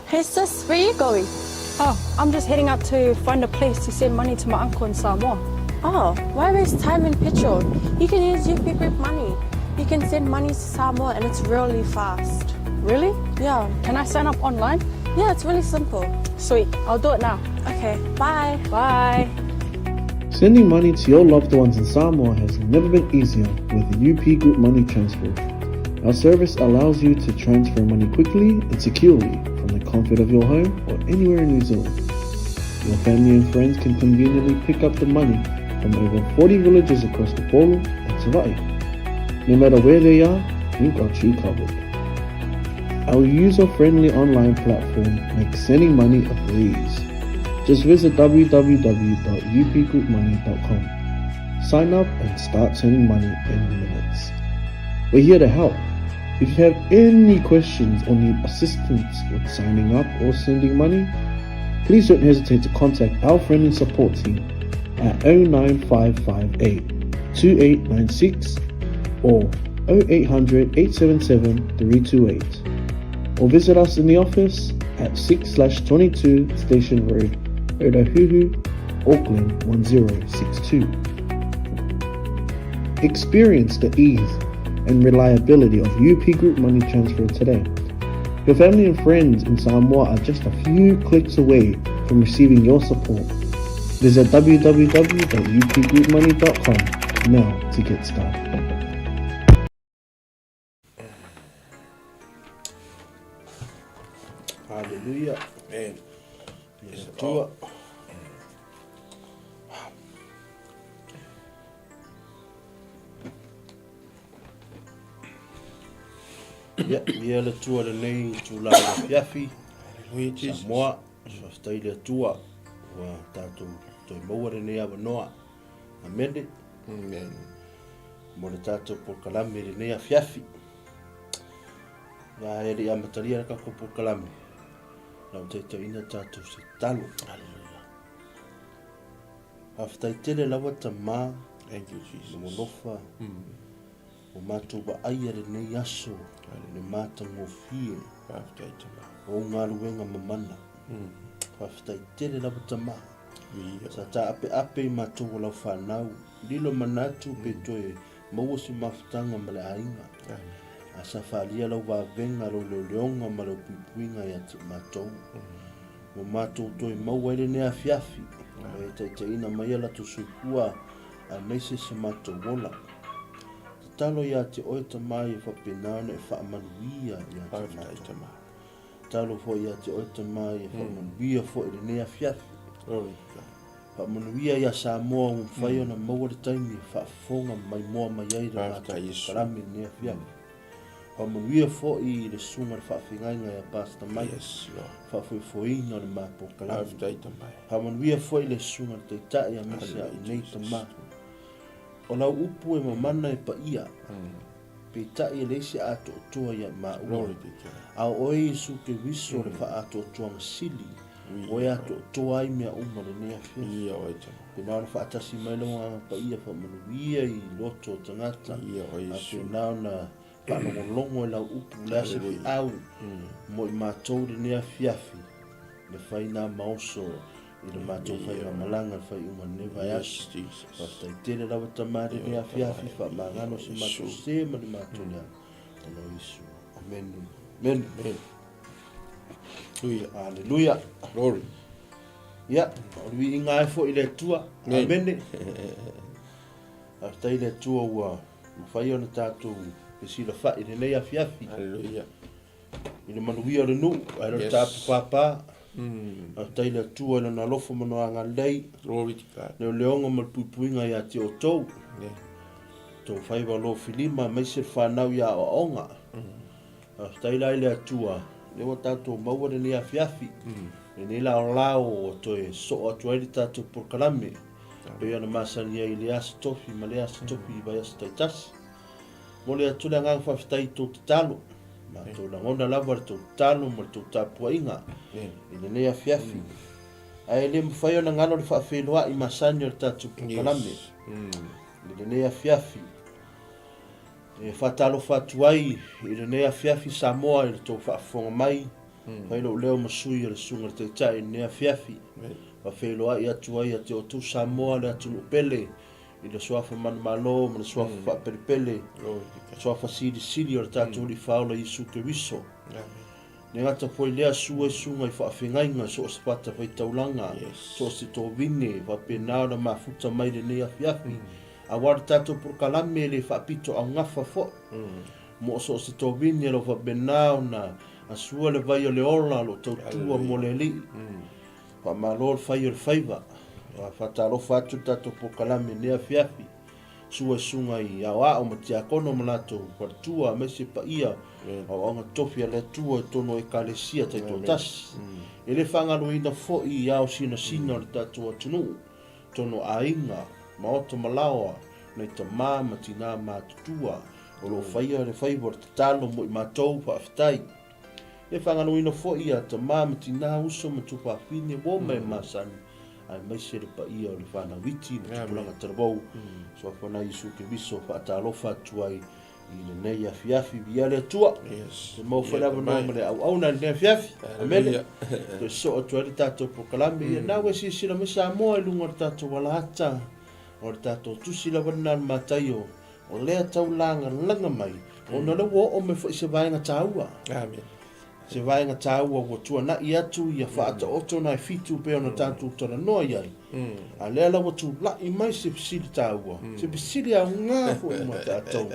Hey sis, where you going? Oh, I'm just heading out to find a place to send money to my uncle in Samoa. Oh, why waste time and petrol? You can use UP Group Money. You can send money to Samoa and it's really fast. Really? Yeah. Can I sign up online? Yeah, it's really simple. Sweet, I'll do it now. Okay, bye. Bye. Sending money to your loved ones in Samoa has never been easier with UP Group Money Transfer. Our service allows you to transfer money quickly and securely from the comfort of your home or anywhere in New Zealand. Your family and friends can conveniently pick up the money from over 40 villages across the Polo and Savai'i. No matter where they are, we've got you covered. Our user-friendly online platform makes sending money a breeze. Just visit www.upgroupmoney.com. Sign up and start sending money in minutes. We're here to help. If you have any questions or need assistance with signing up or sending money, please don't hesitate to contact our friendly support team at 09558 2896 or 0800 877 328 or visit us in the office at 6 22 Station Road, Otahuhu, Auckland 1062. Experience the ease and reliability of UP Group Money Transfer today. Your family and friends in Samoa are just a few clicks away from receiving your support. Visit www.upgroupmoney.com now to get started. Hallelujah. Amen. Yes, Atua. Ia, ia le Atua lenei tulaga afiafi. Hallelujah, Jesus. Samoa, faafetai le Atua ua tatou toe maua lenei avanoa. Amene. Amen. Mo le tatou polokalame i lenei afiafi. Ia, e le i amatalia le tatou polokalame, lau taitaiina tatou se talo. Hallelujah. Faafetai tele lava Tama. Thank you, Jesus. Mo alofa. Ua matou vaaia lenei aso le matagofie. Faafetai Tama. O ou galuega mamana. Faafetai tele lava Tama. Sa taapeape i matou o lau fanau. Lilo manatu pe toe maua se mafutaga ma le aiga. A sa faaalia lau vavega, lou leoleoga ma lau puipuiga ia te matou. Ua matou toe maua ai lenei afiafi. Ma e taitaiina mai a latou soifua aemaise se matou ola. Tatalo ia te oe Tama ia faapena ona e faamanuia ia te matou. Tatalo foi ia te oe Tama ia faamanuia foi lenei afiafi. Faamanuia ia Samoa ua mafai ona maua le taimi e faafofoga maimoa mai ai le matou polokalame lenei afiafi. Faamanuia foi i le susuga i le faafeagaiga ia Pastor Mike, Yes, Lord. faafoefoeina o le ma polokalame. Faafetai Tama. Faamanuia foi i le susuga i le Taitai aemaise au nei Tama. O lau upu e mamana e paia, peitai e leai se atoatoa ia maua. Glory be to God. A o oe Iesu Keriso le faaatoatoaga sili, o e atoatoa ai mea uma lenei afiafi. Ia oe Tama. Pēnā ona faatasi mai lou Agaga Paia faamanuia i loto o tagata, Ia oe a Iesu. pēnā ona faalogologo i lau upu, o le a se feau mo i matou lenei afiafi, le fai nā ma oso i le matou faigamalaga le faaiuga o lenei vaiaso. Yes, Jesus. Faafetai tele lava Tama lenei afiafi, faamagalo se matou se ma le matou leaga. Ona o Iesu. Amene. Amene. Amen. Hallelujah. Hallelujah. Glory. Ia, o le viiga ai foi i le Atua. Amene. Faafetai i le Atua ua mafai ona tatou fesilafai i lenei afiafi. Hallelujah. I le manuia o le nuu, ae le Yes. tapu pāpā. Faafetai i le Atua i lona alofa ma lona agalelei, Glory to God. leoleoga ma le puipuiga ia te outou. Yeah. Tou faiva lofilima aemaise le fanau i aoaoga. Faafetai la i le Atua, lea ua tatou maua lenei afiafi, lenei laolao ua toe soo atu ai le tatou polokalame, pei ona masani ai i lea Aso Tofi ma lea Aso Tofi i vaiaso taitasi. Momoli atu le agaga faafetai i tou tatalo, matou lagona lava le tou tatalo ma le tou tapuaiga i lenei afiafi. Ae le mafai ona galo le faafeiloai masani o le tatou polokalame i lenei afiafi. E faatalofa atu ai i lenei afiafi Samoa i le tou faafofoga mai. Fai lou leo ma sui o le Susuga i le Taitai i lenei afiafi. Faafeiloai atu ai ia te outou Samoa le atunuu pele i le suafa manumalo ma le suafa faapelepele, suafa silisili o le tatou Alii Faaola Iesu Keriso. Le gata foi lea, sua i susuga i faafegaiga i so o se fatafaitaulaga, so o se tovine, faapena ona mafuta mai lenei afiafi, aua le tatou polokalame e le faapito augafa foi. Mo so o se tovine o lo o faapena ona asua le vai o le ola o lo o tautua mo le Alii. Faamalo le fai o le faiva. Faatalofa atu le tatou polokalame i lenei afiafi. Sua i susuga i aoao ma tiakono ma latou faletua aemaise paia o auauna tofi a le Atua i totonu o Ekalesia taitoatasi. E le faagaloina foi i ao sinasina o le tatou atunuu, totonu o aiga, maota ma laoa, nai tama ma tinā matutua o lo o faia le faiva o le tatalo mo i matou, faafetai. E faagaloina foi ia tama ma tinā, uso ma tufafine, uo ma e masani, aemaise le paia o le whanau iti ma tupulaga talavou. Suafa na Iesu Keriso faatalofa atu ai i lenei afiafi viia le Atua. Yes. E maua foi le avanoa ma le auauna i lenei afiafi. Amene. Toe sosoo atu ai le tatou polokalame. Ia na ua silasila mai Samoa i luga o le tatou alahata o le tatou tusi lava lena o le Mataio o lea tau lagalaga mai ona o lea ua oo mai foi se vaega taua. Amen. Se vaega taua ua tuanai atu ia faataoto nai fitu pei ona tatou talanoa i ai. A lea la ua tulai mai se fesili taua, se fesili aoga foi mo tatou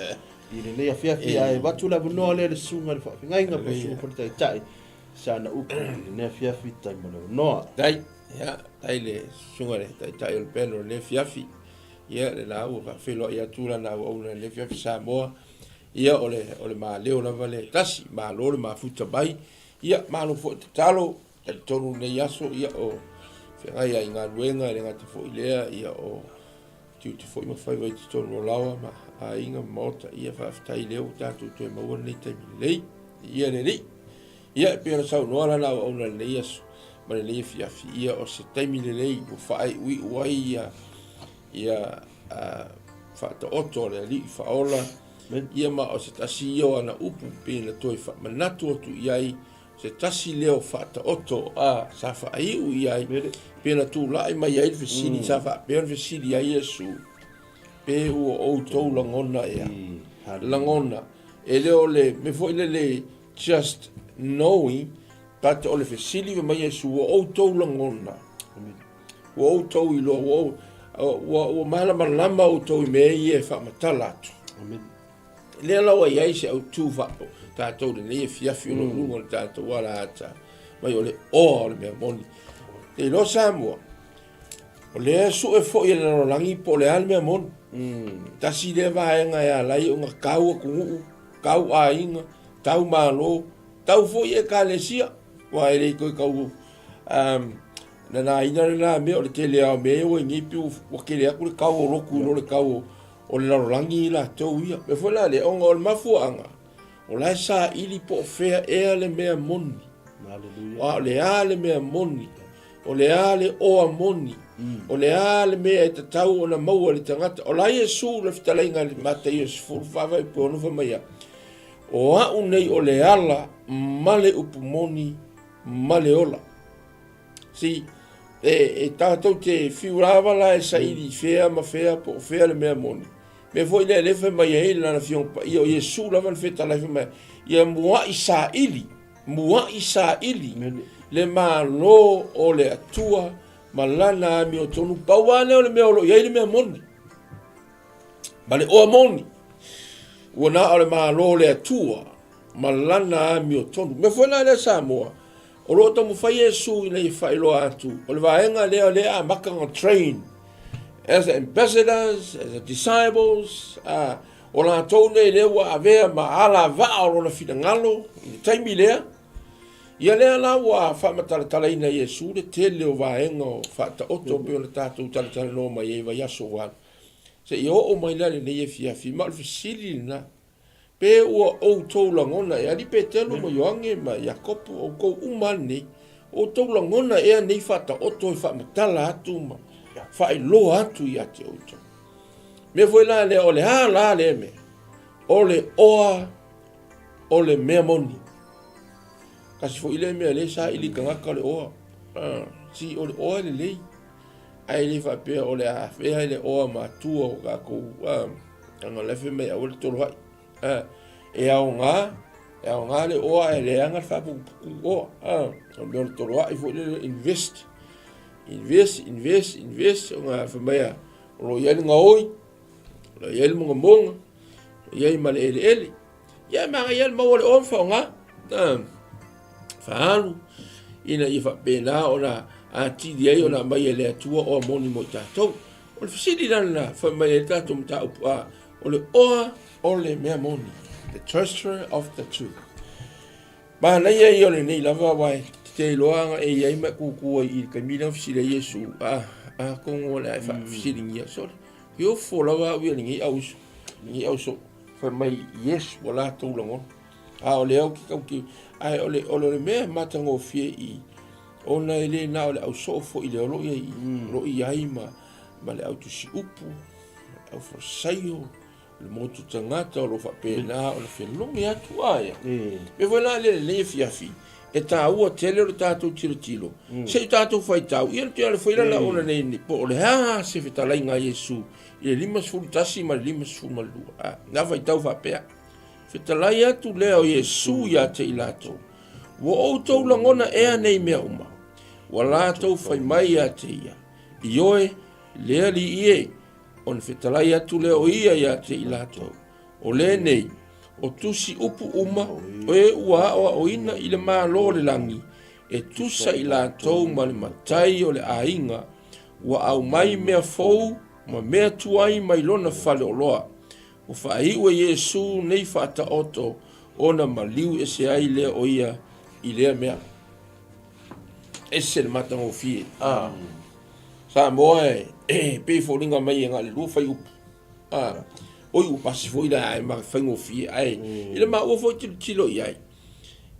i lenei afiafi, ae avatu le avanoa lea i le susuga i le faafegaiga po o le susuga foi i le taitai sa ana upu i lenei afiafi tai mo le avanoa. Tai, ia, tai le susuga i le taitai o le peno i lenei afiafi. Ia, le la ua faafeiloai atu lana auauna i lenei afiafi Samoa. Ia, o le, o le maleo lava lea e tasi, malo le mafuta mai. Ia, malo foi tatalo, talitonu lenei aso, ia, o feagai ai galuega, e le gata foi lea, ia, o tiute foi ma faiva i totonu o laoa ma aiga ma maota. Ia, faafetai lea ua tatou toe maua lenei taimi lelei. Ia le Alii. Ia, e pei ona saunoa lana auauna i lenei aso ma lenei afiafi, ia, o se taimi lelei ua faaiuiu ai ia, ia faataoto a le Alii Faaola, ia ma o se tasi ia o ana upu pei ona toe faamanatu atu i ai se tasi lea o faataoto a sa faaiu i ai pei ona tulai mai ai le fesili mm. sa faapea ona fesili ai Iesu pe ua outou lagona ea mm. lagona e le o le me foi le le just knowing but o le fesili mai Iesu ua outou lagona Ua outou iloa, ua, ua, ua malamalama outou i mea ia e faamatala atu. Amen. Lea la ua i ai se autū faa tatou lenei afiafi o lo o luga o le tatou alaata mai o le oa o le mea moni. Te iloa Samoa, o lea e sue foi e le lalolagi po o le a le mea moni. Tasi lea vaega e ala ai ona tau atunuu, tau aiga, tau malo, tau foi ekalesia, aua e le toe tau um, Nanaina lena mea o le tele lava o mea ia ua i nei pei ua tele atu le tau o lotu i lo le tau o le lalolagi i latou ia. Mea foi la lea, ona o le mafuaaga, o la e saili po o fea ea le mea moni. A o le a le mea moni, o le a le oa moni, o le a le mea e tatau ona maua e le tagata. O la Iesu le fetalaiga i le Mataio 14 fuaiupu 6 fai mai ia, O a'u nei o le ala ma le upu moni ma le ola. See, e, e tātou te whiu lava la e saili i fea ma fea po o fea le mea moni. Mea foi lea lea fai mai ai lana Afioga Paia o Iesu lava na fetalai fai mai, ia mua'i saili, mua'i saili le Malo o le Atua ma lana amiotonu. Pau lava lea o le mea o lo o i ai le mea moni ma le oa moni. Ua na o le Malo o le Atua ma lana amiotonu. Mea foi la lea Samoa, O lo o taumafai Iesu ina ia faailoa atu, o le vaega lea o lea e amata ona train as ambassadors, as a disciples, o latou nei lea ua avea ma alavaa o lona finagalo i le taimi lea. Ia lea la ua faamatalatalaina e Iesu le tele o vaega o faataoto pei ona tatou talatalanoa mai ai i vaiaso ua alu. Seia oo mai la lenei afiafi, ma o le fesili lena, Pe ua outou lagona ea, alii Petelo ma Ioane ma Iakopo, outou uma lava lenei, outou lagona ea nei faataoto e faamatala atu ma faailoa atu ia te outou? Mea foi la lea, o le a la lea mea? O le oa o le mea moni. Tasi foi lea mea lea saili i tagata o le oa. Si o le oa e lelei, ae le faapea o le a afea le oa matua o tatou, leaga o la e fai mai aua le toloai. E aoga, e aoga le oa ae leaga le faaputuputu oa. O le mea o le toloai foi lele, invest, invest, invest, invest, ona fai mai a, o lo o i ai le gaoi, o lo o i ai le mogamoga, o lo o i ai ma le eleele. Ia e manaia le maua o le oa ma faaaoga, faaalu, ina ia faapena ona atili ai ona aumai e le Atua oa moni mo i tatou. O le fesili la lena, fai mai ai le tatou mataupu, a, o le oa o le mea moni, the treasure of the truth. Manaia ia o lenei lava, aua e te iloa ana e i ai ma e kūkū ai i le taimi lea na fesili ai Iesu, a, atonu o le a e faafesiligia, sole, e ofo lava au ia lenei auiso, lenei auso. Fai mai, Yes, ua latou lagona. A o lea ou te tau te, ae o le, o le mea e matagofie i, ona e le na o le au soo foi lea o lo o i ai i, o lo o i ai ma, ma le au tusi upu, ma le au farisaio, le motu tagata o lo o faapena ona felogi atu a ia. Mea foi la lea i lenei afiafi, e taua tele o le tatou tilotilo, se i tatou faitau, ia le te foi la laona nei, po o le a se fetalaiga a Iesu i le 51 ma le 52. A, na faitau faapea, Fetalai atu lea o Iesu ia te i latou, Ua outou lagona ea nei mea uma? Ua latou fai mai ia te ia, Ioe, le Alii e. Ona fetalai atu lea o ia ia te i latou, O lenei, o tusi upu uma o e ua aoaoina i le Malo o le lagi, e tusa i latou ma le matai o le aiga, Ua aumai mea fou ma mea tuai mai lona faleoloa. Ua faaiu e Iesu nei faataoto ona maliu ese ai lea o ia i lea mea. Ese le matagofie. A. Samoa e, e pei foliga mai e na o le lua fuaiupu. A. Oi ua pasi foi la ae ma faigofie ae i le maua foi tilotilo i ai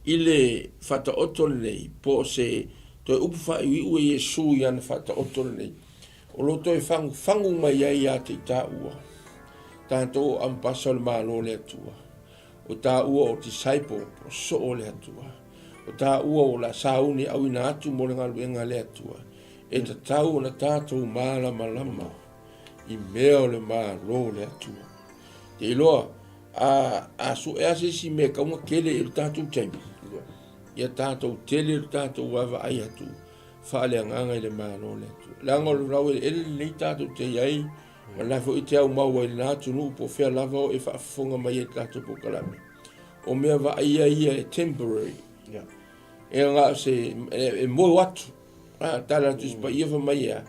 i le faataoto lenei po o se toe upu faaiuiu e Iesu i ana faataoto lenei o lo o toe fagufagu mai ai ia te i tāua tatou o ampasa o le Malo o le Atua o tāua o disciple po o soo o le Atua o tāua o la sauni auina atu mo le galuega a le Atua e tatau ona tatou malamalama i mea o le Malo o le Atua. Te iloa, a, a sue a se isi mea e tatau ona tele i le tatou taimi, ia tatou tele le tatou vaavaai atu faaleagaga i le Malo o le Atua. Leaga o le laueleele lenei tatou te i ai, ma la foi te aumau ai i lena atunuu po o fea lava o e faafofoga mai ai i le tatou polokalame. O mea vaaia ia e temporary. E na o se, e moe atu. A, tala atu si paia fai mai ea,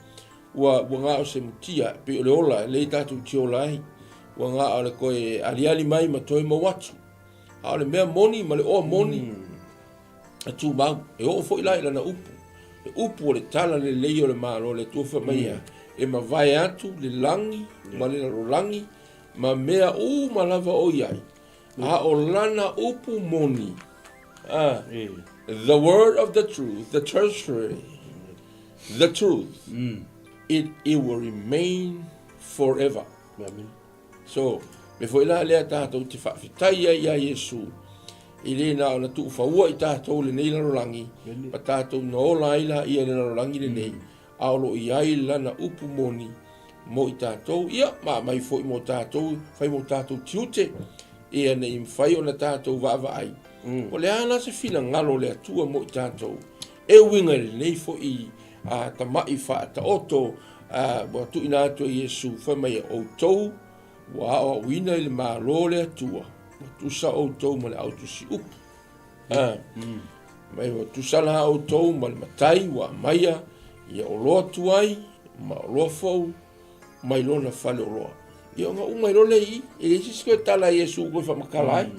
ua, ua na o se mutia, pei o le ola, lea tatou te ola ai. Ua na o le toe aliali mai ma toe mau atu. A o le mea moni ma le oa moni, e tumau. E oo foi la i lana upu. Le upu o le tala lelei o le Malo, le Atua fai mai ea, e mavae atu le lagi ma le lalolagi ma mea uma lava o i ai. A o lana upu moni, a, the word of the truth, the treasury, the truth, it, it will remain forever. Amen. So, me foi la lea tātou te whaawhitai ai ia Iesu, i le na ona tuufaua i tātou lenei lalolagi, ma tātou na ola ai la ia le lalolagi lenei, a o lo o i ai lana upu moni mo i tatou, ia, ma aumai foi mo tatou, fai mo tatou tiute, ia ne i mafai ona tatou vaavaai, po o le a la se finagalo o le Atua mo i tatou, e uiga i lenei foi a, tama'i faataoto a, ua tuuina atu e Iesu, fai mai e outou ua aoaoina i le Malo o le Atua, ua tusa outou ma le autusiupu. A, mai ua tusa la outou ma le matai ua aumaia ia oloa tuai ma oloa fou mai lona faleoloa. Ia ona uma ai loa lea i i, e leai se isi toe tala a Iesu toe faamatala ai.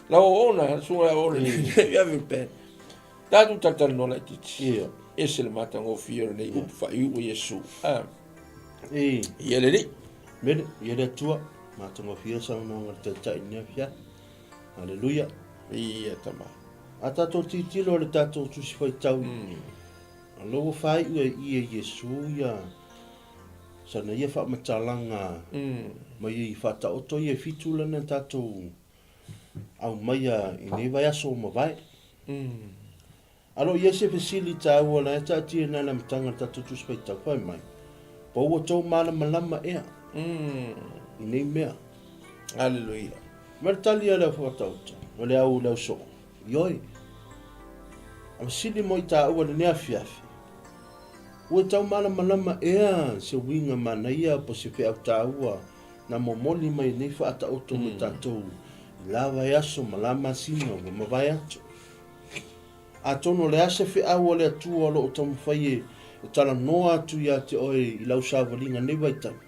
Lau auauna, susuga i le auauna, you have a pen. Tatou talatalanoa laitiiti. Ia. Ese le matagofie o lenei upu faaiuiu a Iesu. A, E. ia le Alii. Mele, ia le Atua, matagofie saunoaga a le Taitai i lenei afiafi. Aleluia. Ia tama. A tatou tilotilo i le tatou Tusi Faitau, o lea ua faaiu e i e Iesu ia sana ia faamatalaga mai i faataoto ia e fitu lana tatou aumaia i nei vaiaso ua mavae. A lo o i ai se fesili taua la e taatia i nai le amataga o le tatou Tusi Faitau, fai mai, Po ua tou malamalama ea i nei mea? Aleluia. Ma le tali a le au faatauta, o le au i le au soo, Ioe. A fesili mo i taua i lenei afiafi, Ua tau malamalama ea se uiga manaia po se feau taua na momoli mai nei faataoto mo i tatou i la vaiaso ma la masina ua mavae atu? Atonu o le a se feau a le Atua o lo o taumafai e talanoa atu ia te oe i lau savaliga nei vaitaimi?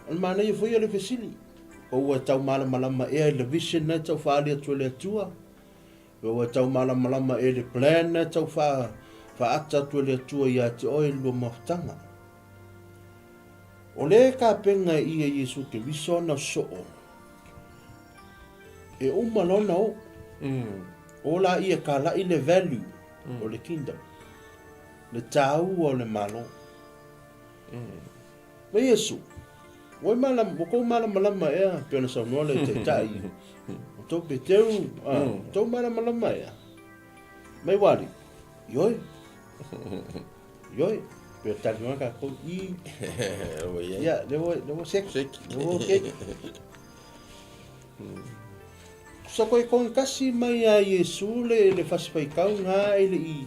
O le manaia foi o le fesili, po ua e tau malamalama ea i le vision na e tau faaali atu e le Atua? Po ua e tau malamalama ea i le plan na e tau faaata atu e le Atua ia te oe i le lua mafutaga? O lea e tapena e ia Iesu Keriso ana soo E uma lona o. O la ia kalaʻi le value o le kingdom. Le tāua o le Malo. Ma Iesu, ua malam, ua kou malamalama ea, pei ona saunoa le Taitai, o tou Peteru, a, ua tou malamalama ea. Mai wali, ioe. Ioe, pe tali mai kākou i. Ia, le ua, le ua seki. Le ua okay. Sa koe kong kasi mai a Iesu le le fasi faikau nga e le i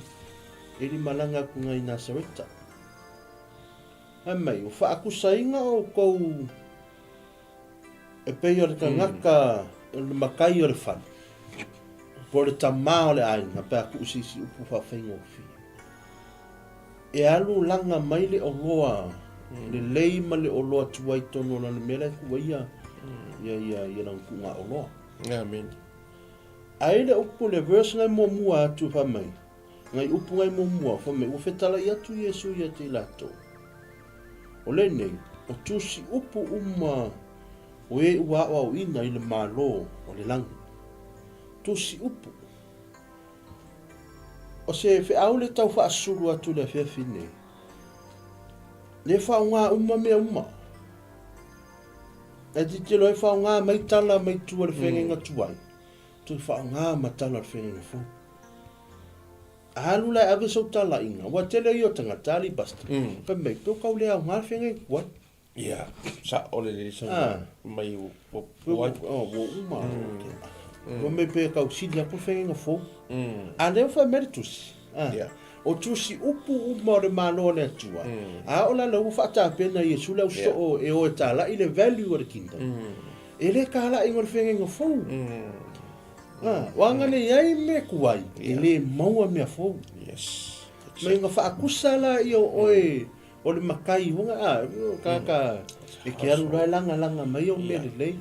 e li malanga ku ngai Nasareta. Fai mai, o whaakusainga o kou e pei o le kangaka o le makai o le fale, po o le tamā o le aiga pe a kuu sisi upu whaawhaingofie. E alu laga mai le oloa lelei ma le oloa tuai tonu o lana mea la e kuu ai ia, ia, ia, ia lana kuuga oloa. Amen. Ae le upu le verse ngai muamua atu fai mai, ngai upu ngai muamua fai mai, ua fetalai atu Iesu ia te i latou. O lenei, o tusi upu uma o e ua aoaoina i le Malo o le lagi. Tusi upu. O se feau le tau faasulu atu i le afiafi nei. Le faaaoga uma mea uma. E titilo e faaaoga mai tala mai tua le feagaiga tuai, toe faaaoga ma tala o le feagaiga fou. Alu la e ave sau talaiga, ua tele ia o tagata ali basta. Fai mai, pe kau le aoga le feagaiga tuai. Ia, sa'o lelei saunoaga mai ua ua ua uma. Ua mea pe kau sili atu le feagaiga fou. A lea ua fai mai le tusi. O tusi upu uma o le Malo o le Atua, a o la lea ua faatapena e Iesu le au soo e o e talai le value o le kingdom. E le talai o le feagaiga fou. O aga nei ai mea tuai, e le maua mea fou. Mai ga faakusa la ia o oe O le makai hoga a, ka ka e ke alu la e lagalaga mai au mea lelei.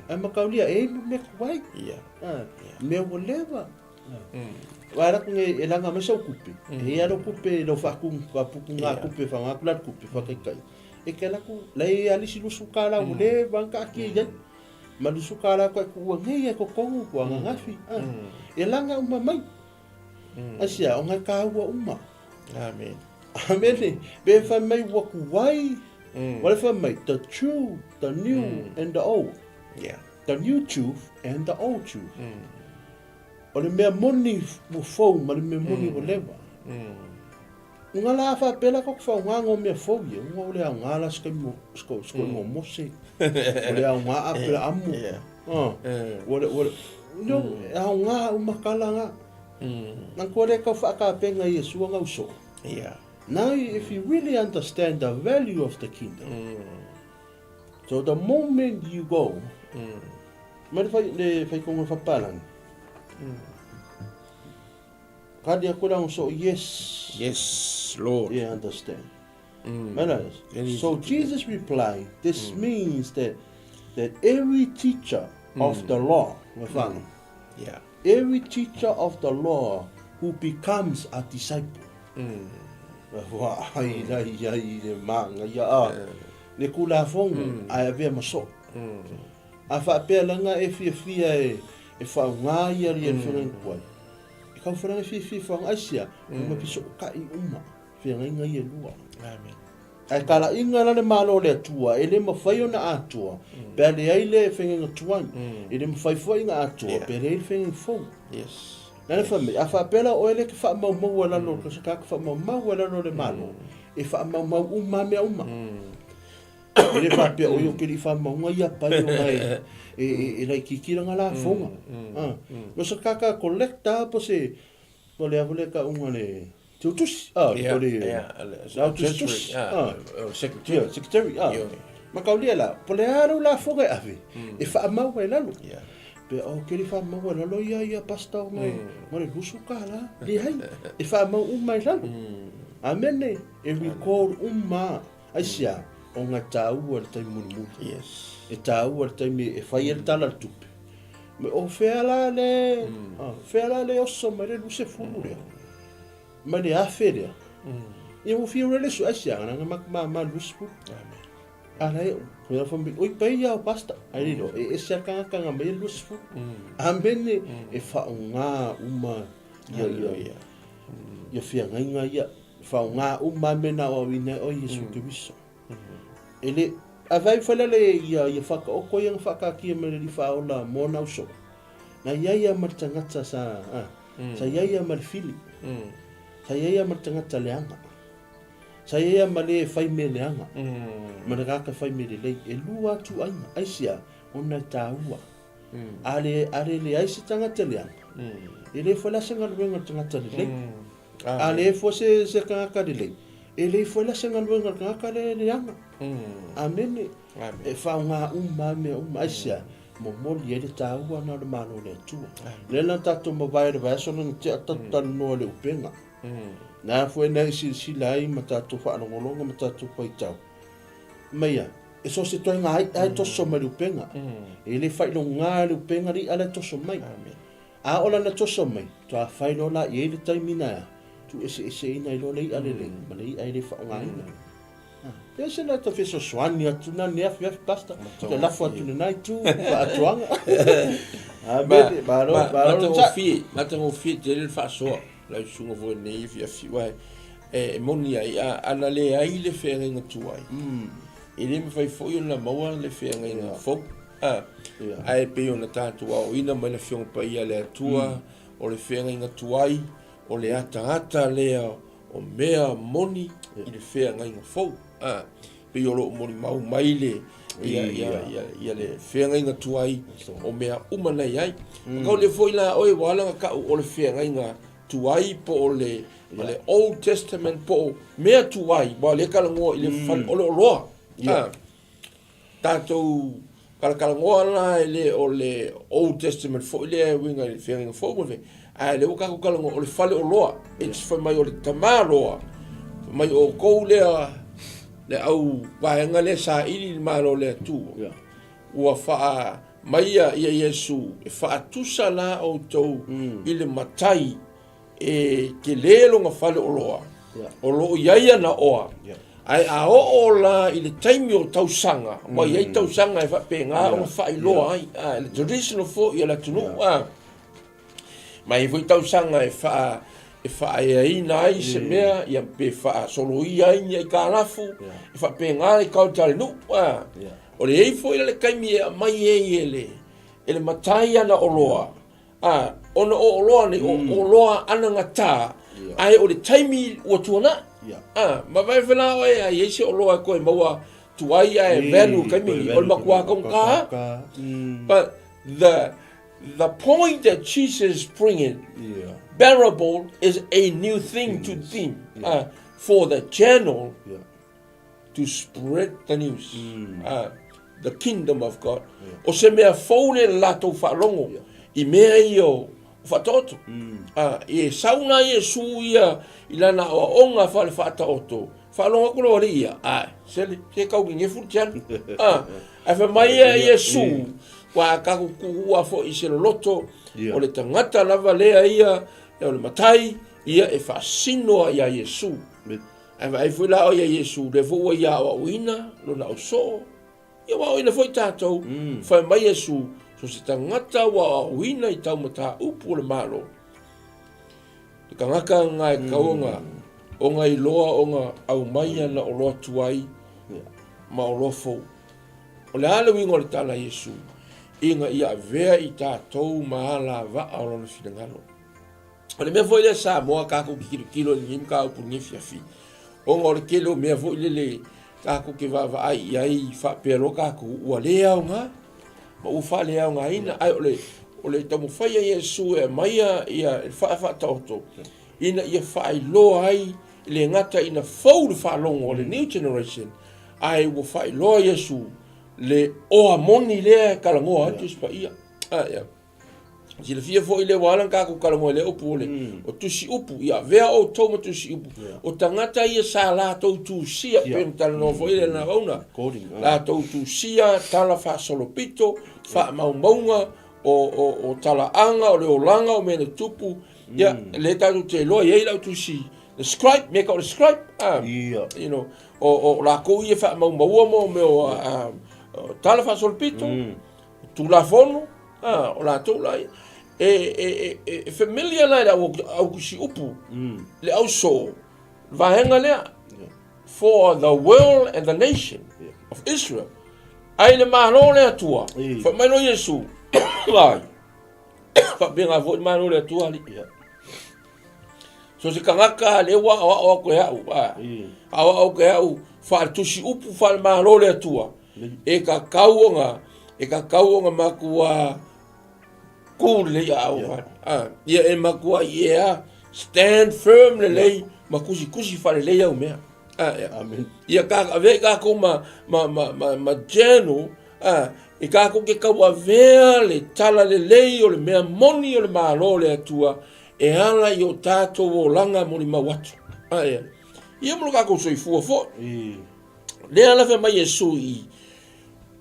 Ae makaulia e ma mea tuai. A, mea ua leva. Wa la kunge e laga mai sau kupe. E ia lau kupe lau faaku faapuku ngā kupe whanga ku la kupe whakaikai. E ke la ku la e alisi lusu ka la ua leva ka akia i ai. Ma lusu ka la koe ku ua ngei e kokongu ku anga ngafi. E laga uma mai. Asia, o ngai kāua uma. Amen. Amen. Pe whai mai ua ku wai, wale whai mai, the true, the new and the old. Yeah. The new truth and the old truth. O le mea moni ua fou ma le mea moni ua lewa. Unga la whapela ko whaunga ngō mea fou ia, unga o le au ngā la skai mo, sko, sko mm. mose, o le au ngā apela amu. Yeah. Ua le, ua le, no, au ngā umakala ngā. Nang kua le kau whaakapenga i Yeshua ngau so. Yeah. Now, if you really understand the value of the kingdom, so the moment you go, mai le whai, le whai konga whapalangi, Kadi aku lang so yes. Yes, Lord. Yeah, understand. Mm. So Jesus replied, this means that that every teacher of the law, mm. Yeah. Every teacher of the law who becomes a disciple. Wa ai la ia i le manga ia a. Le kula fongo ai avea maso. A whaapea langa e fia fia e e whaunga ia ria mm. whenga kuai. E kau whananga fia fia whaunga aisia, mm. piso o kai uma, whenga inga ia lua. Amen. Ae kala inga la le malo le atua, e le mawhai ona atua, mm. pe ale ai le whenga tuai, e le mawhai fua inga atua, yeah. pe ale ai le whenga fou. Yes. Lea le fai mai, a faapea la o oe lea e te faamaumaua i lalo o se tagata faamaumau i lalo o le Malo, e faamaumau uma lava mea uma. E le faapea oi ou te le i faamauga ia pai ona e, e, e, e laitiiti lana lafoga. Ah, o se tagata collector po se, po le a foi le tauga le teutusi, ah, po le, le au tusitusi, ah, secretary, yeah, secretary, ah. Ma kaulia la, po le a lou lafoga e ave, e faamau ai lalo. Pe o ke le faamau ai lalo ia ia pasta o ngai, ma le lusu ka la, leai, e faamau uma i lalo. Amene, e record uma. Aisea? Ona e taua le taimi mulimuli. Yes. E taua le taimi e fai ai le tala o le tupe. Me o fea la le, mm. ah, fea la le oso mai le 20 lea. Mai le afe lea. Mm. Ia ua fia ure le su aisea, ngana ma ma ma 20. Amen. Ala e, ko ia fami, oi pai ia o pasta. Ai lilo, e ese a kanga kanga mai le 20. Mm. Amene, mm. e whaonga uma ia ia ia. Ia whiangainga ia. Faoga uma mea na aoaoina ai oe Iesu Keriso. E le, a vai foi la le ia, ia whakaoko ia nga whakaakia mai le Alii Whaola mōna uso. Na ia ia ma le tangata sa, a, sa ia ia ma le fili. Sa ia ia ma le tangata leaga. Sa ia ia ma le whai mea leaga. Ma le gaka whai mea lelei. E lua atu aiga, aisia, ona e tāua. A le, a le leai se tangata leaga. E le foi la se galuega le tagata lelei. A le foi se, se tagata lelei, e le foi la se galuega le tagata le leaga. Amene. E faoga uma lava mea uma. Aisea? Momoli ai le taua na o le Malo o le Atua. Lea na tatou mavae i le vaiaso lea na tea tatou talanoa i le upega. Na foi na i silasila ai ma tatou faalogologo ma tatou faitau. Mai ia, e so o se toega i'a e toso mai le upega. E le faailoga le upega le i'a la e toso mai. A o lana toso mai, toa fai loa la i ai le taimi na ea, tuueseeseina ai loa le i'a lelei ma le i'a e le faaaogaina. Pea se lata fesoasoani atu na ne afiafi pastor, te lafo atu lenā itu faatoaga. Amene, malo, malo. Matagofie, matagofie tele le faasoa lau susuga foi nei afiafi, aua e moni ai, a, ana leai le feagaiga tuai, e le mafai foi ona maua le feagaiga fou. A, ae pei ona tatou aoaoina mai le Afioga Paia a le Atua, o le feagaiga tuai, o le ataata lea o mea moni i le feagaiga fou. A, pei o lo o molimau mai le, ia, ia, ia, ia le feagaiga tuai o mea uma na i ai. Mm. Kau le foi la oe ua ala ona ta'u o le feagaiga tuai po o le, yeah. le Old Testament po o mea tuai, ua le talanoa i le mm. fale o le oloa. Yeah. A, tatou talatalanoa la e le o le Old Testament foi lea e uiga i le feagaiga fou ma le ae lea ua tatou talanoa o le faleoloa it's fai mai o le tamaloa fai mai o outou lea le au vaega lea saili i le Malo o le Atua yeah. ua faa mai ia Iesu e faatusa la outou mm. i le matai E tele lona faleoloa o lo o i ai ana oa, ae a oo la i le taimi o tausaga, ua i ai tausaga e faapena ona faailoa ai, a, le traditional foi a le atunuu, a, ma e i ai foi tausaga e faa, e faaeaina ai se mea, ia, pe faasoloia ai ni aitalafu, e faapena le culture a le nuu, a. O le i ai foi la le taimi e aumai ai e le, e le matai ana oloa, A, ona o oloa nei, o oloa anagata, ae o le taimi ua tuanai. A, ma vae fela oe a i ai se oloa e koe maua tuai ae value taimi ni, o le matua taugata. But the, the point that Jesus is bringing, parable is a new thing to them, for the channel to spread the news, the kingdom of God. O se mea fou lea i le latou faalogo i mea ia o faataoto. E sau na Iesu ia i lana aoaoga faale-faataoto, faalogo atu le alii ia, ae, sele, se tau nenefu le tiano. Ae fai mai ia Iesu, ua tatou tuua foi i se loloto, o le tagata lava lea ia, o le matai, ia e faasino ai ia Iesu. Ae vaai foi la oe ia Iesu, lea foi ua ia aoaoina lona ausoo, ia ua aoaoina foi tatou. Mm. Fai mai Iesu, so se tagata ua aoaoina i tau mataupu o le Malo, le tagata nga e kau ona, ona iloa ona aumai ana oloa tuai ma oloa fou. O le a le uiga o le tala a Iesu? Ina ia avea i tatou ma alavaa o lona finagalo. O le mea foi lea Samoa tatou te tilotilo i lenei mataupu i lenei afiafi, ona o le tele o mea foi lele tatou te vaavaai i ai faapea loa tatou ua le aoga ma ua faaleaogaina. Ae o le, o le taumafai a Iesu e aumaia ia le faafaataoto ina ia faailoa ai, e le gata ina fou le faalogo a le new generation, ae ua faailoa Iesu le oa moni lea e talanoa ai Tusi Paia. Ah, yeah. Silafia foi lea ua ala ona tatou talanoa i lea upu o le o tusi upu. Ia avea outou ma tusi upu. O tagata ia sa latou tusia, pei ona talanoa foi le nauna. Latou tusia tala faasolopito, faamaumauga o, o, o talaaga, o le olaga o mea na tupu. Ia, lea tatou te iloa e i ai lau tusi, the scribe, mea tau o le scribe. Ah, you know, o, o latou ia faamaumaua mo mea o, ah, tala faasolopito. Tulafono, a, o latou la ia. E, e, e, e familiar la i le au, au upu, mm. le ausoo, vaega lea, yeah. for the world and the nation yeah. of Israel. Ai le Malo le Atua, fai mai loa Iesu, ai, faapena foi le Malo le Atua, alii. Yeah. So se tagata lea ua aoao atu e au, a, aoao atu e au, faaletusi upu faale-Malo le Atua, e tatau ona, e tatau ona matua kū lelei aao yeah. A, ia e matua ia stand firm lelei yeah. ma kusikusi faalelei au mea. A, ia. Amen. Ia ka avea i kākou ma, ma, ma, ma, ma general, a, e kākou ke tauavea le tala lelei o le mea moni o le Malo o le Atua, e ala i o tātou olaga molimau atu. A, ia. Ia mo lo kākou soifua foi. Lea la fai mai Iesu i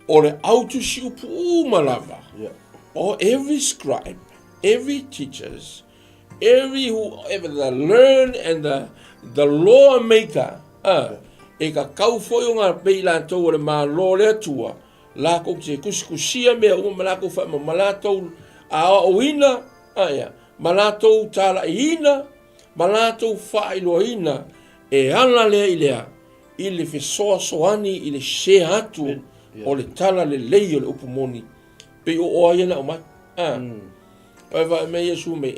o le autusi upu uma lava. Yeah. O every scribe, every teachers, every whoever the learn and the, the law maker, uh, yeah. e ka kau foi o ngā pei lātou o le Malo le Atua, lākou te kusikusia mea uma ma lākou whaema, ma lātou aoaoina, ia, ma lātou tālaiina, ma lātou faailoaina, e ala lea i lea, i le fesoasoani i le share atu o le tala lelei o le upu moni, pei o oa ia na aumai. A. Mm. Pai vae mai Iesu mai,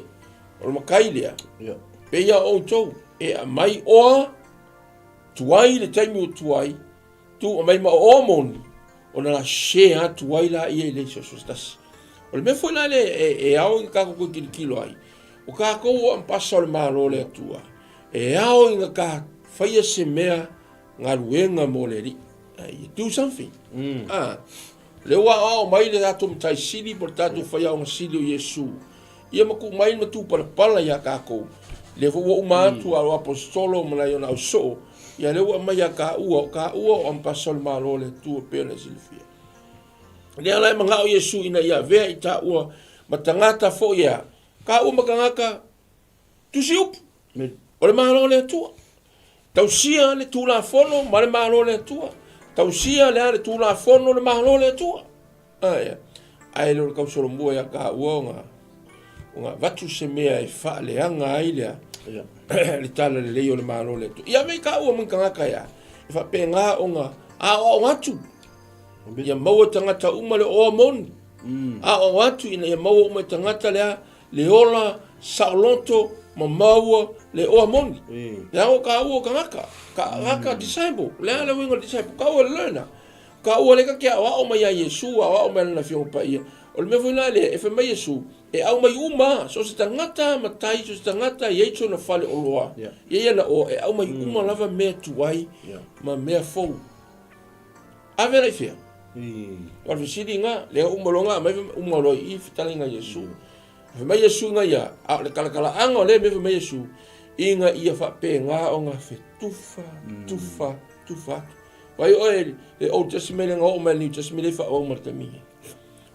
o le matai lea, yeah. pei a outou, e aumai oa, tuai le taimi o tuai, tu aumai ma oa moni, ona la share atu ai la ia i le isi aso se tasi. O le mea foi la lea e, e ao i kākou koe kilokilo ai, o kākou o ampasa o le Malo o le Atua, e ao ina ka faia se mea galuega mo le Alii. You do something. Mm. Ah, lea ua aoao mai le tatou Matai Sili po le tatou faiaoga sili o Iesu. Ia ma tuu mai ma tupalapala iā tatou. Lea foi ua uma atu a o aposetolo ma nai ona ausoo, ia lea ua aumai ia taua, o taua o ampasa o le Malo o le Atua pei ona e silafia. Lea la e manao Iesu ina ia avea i taua ma tagata foi ea, taua ma tagata tusi upu o le Malo o le Atua. Tausia le Tulafono ma le Malo o le Atua. Tausia le a le Tulafono le Malo o le Atua. Ae, ae le o le tausolomua ia taua ona, ona avatu se mea e faaleaga ai lea, le tala lelei o le Malo o le Atua. Ia avea taua ma ni tagata ea, e faapena ona aoao atu, ia maua e tagata uma le oa moni. Mm. Aoao atu ina ia maua uma e tagata lea le ola saoloto ma maua le oa moni. Mm. Leaga o taua o tagata, tagata mm. disciple, le a le uiga o le disciple, taua le learner. Taua lea ta te aoao mai ia Iesu, aoao mai lana Afioga Paia. O le mea foi la lea, e fai mai Iesu, e au mai uma, so o se tagata matai, so o se tagata e i ai sona fale oloa, yeah. i ai ana oa, e au mai mm. uma lava mea tuai yeah. ma mea fou. Ave la i fea? O le fesili lena, lea uma loa na aumai, uma loa i i fetalaiga a Iesu. Fai mai Iesu ina ia, a o le talatalaaga o lea mea fai mai Iesu, ina ia faapena ona fetufa, tufa, tufa atu. Vaai oe le Old Testament lea na oo mai le New Testament lea e faaauau mai le taimi nei.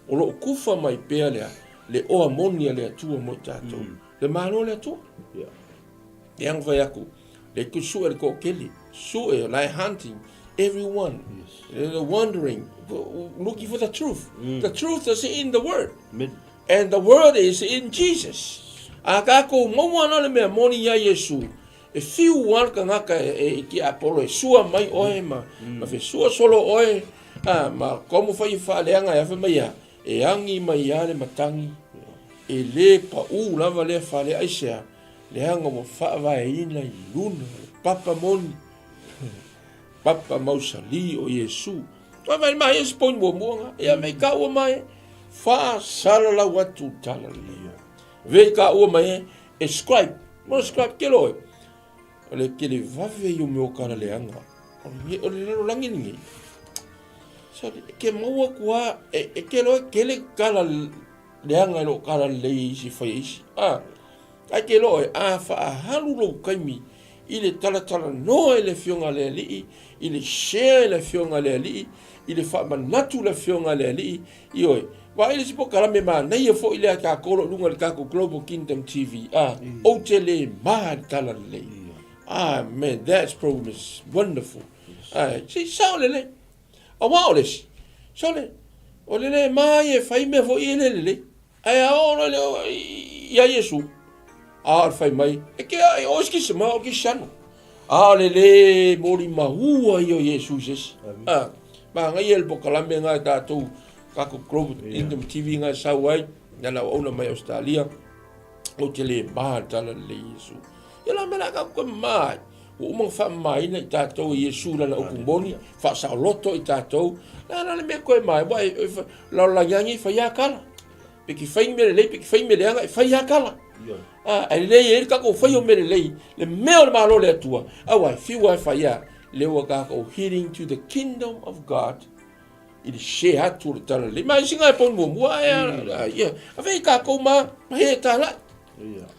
O lo o tufa mai pea lea, le oa moni a le Atua mo i tatou. Le Malo o le Atua. Yeah. Lea na fai atu, le tu sue le toatele, sue, like hunting, everyone, yes. They're wondering, looking for the truth. Mm. The truth is in the word. Amen. And the word is in Jesus. A kākou maua ana le mea moni iā Iesu, e fiu a le tagata e, e, i ki Apolo e sua mai oe ma, mm. ma fesua solo oe, a, ma komu fai whaaleanga e awhe mai a, e angi mai a le matangi, e le pa u lava lea whaalea aisea. Leaga ua faavaeina i luna o le papa moni, papa mausali o Iesu. Toe mai mai isi point muamua nga. Ia mei ka ua mai faasalalau atu tala lelei. Vei ka ua mai e scribe. Mo scribe ke loe. O le kele vave i o meo kala leanga. O le lalolagi lenei. So, ke maua kua, e ke loe kele kala leanga e loo kala lelei isi fai isi. Ah, Ae ke loa e a faahalu lou taimi i le talatalanoa i le Afioga a le Alii, i le share i le Afioga a le Alii, i le faamanatu i le Afioga a le Alii, ioe. Vaai le isi polokalame manaia foi lea a tatou o lo o i luga i le tatou Global Kingdom TV, a, Ou te le ma i le Talalelei. Ah, man, that program is wonderful. Ae, se i sao lelei. Aua o le isi, sole, o le le ma ia e fai mea foi e le lelei. Ae a oo loa le ia Iesu, a o le fai mai, e ke e o ski se ma o kisiano. A o le le molimaua ia o Iesu i se isi. A, manaia le polokalame lena e tatou, tatou Global Kingdom TV na e sau ai, na lau auna mai Australia, ou te le ma le tala lelei Iesu. Ia la mea la tatou toe mama ai. Ua uma ona faamamaina i tatou e Iesu lana upu moni, faasaoloto i tatou. La la le mea toe ma ai, ua e lalolagi e fai lava tala. Pe ki fai mea lelei, pe ki fai mea leaga, e fai lava tala. Ah, ae lelei ai le tatou fai o mea lelei, le mea o le Malo o le Atua, aua e fiu lava e fai lava, lea ua tatou heading to the kingdom of God i le share atu o le tala lelei. Ma isi na e pau muamua, ae, ia, ave i tatou ma, ma he e talai.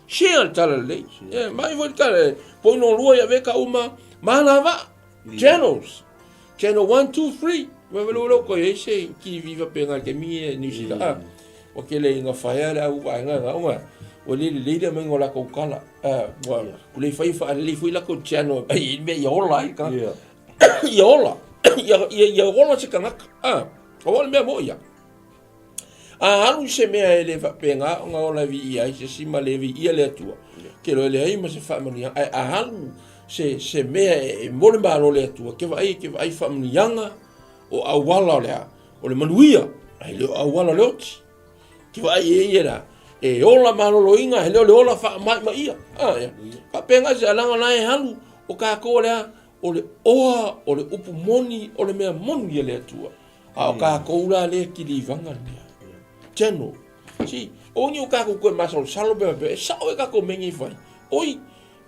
Share le tala lelei. Ia, mai foi le tala, poi no lua ia veka uma, mana va. Channels. Channel 1, 2, 3. Wa velo lo ko e se ki viva pe ngai ke mi e New Zealand. Ah, o ke le inga whaea le au wa nga nga unga. O le le le mai ngola ko kala. Ah, wa ku le fai fa le fui la ko channel. Ai me ia ola ai ka. Ia ola. Ia ia ia ola se kanaka. Ah, o le mea mo ia. A alu i se mea e le faapena ona ola e viia ai se isi ma le viia le Atua, ke loa e leai ma se faamanuiaga, ae a alu se, se mea e mole malo le Atua, ke vaai, ke vaai faamanuiaga o auala o le a, o le manuia, ae le o auala o le oti. Ke vaai e ia la, e ola maloloina, he le o le ola faama'imaʻia. A, ia. Faapena se alaga la e alu o kākou o le a, o le oa, o le upu moni, o le mea moni a le Atua. A o kākou la lea kilivaga lea. General. Si, o ni o kākou koe masalosalo pe pe, e sao e kākou mea nei fai. Oi,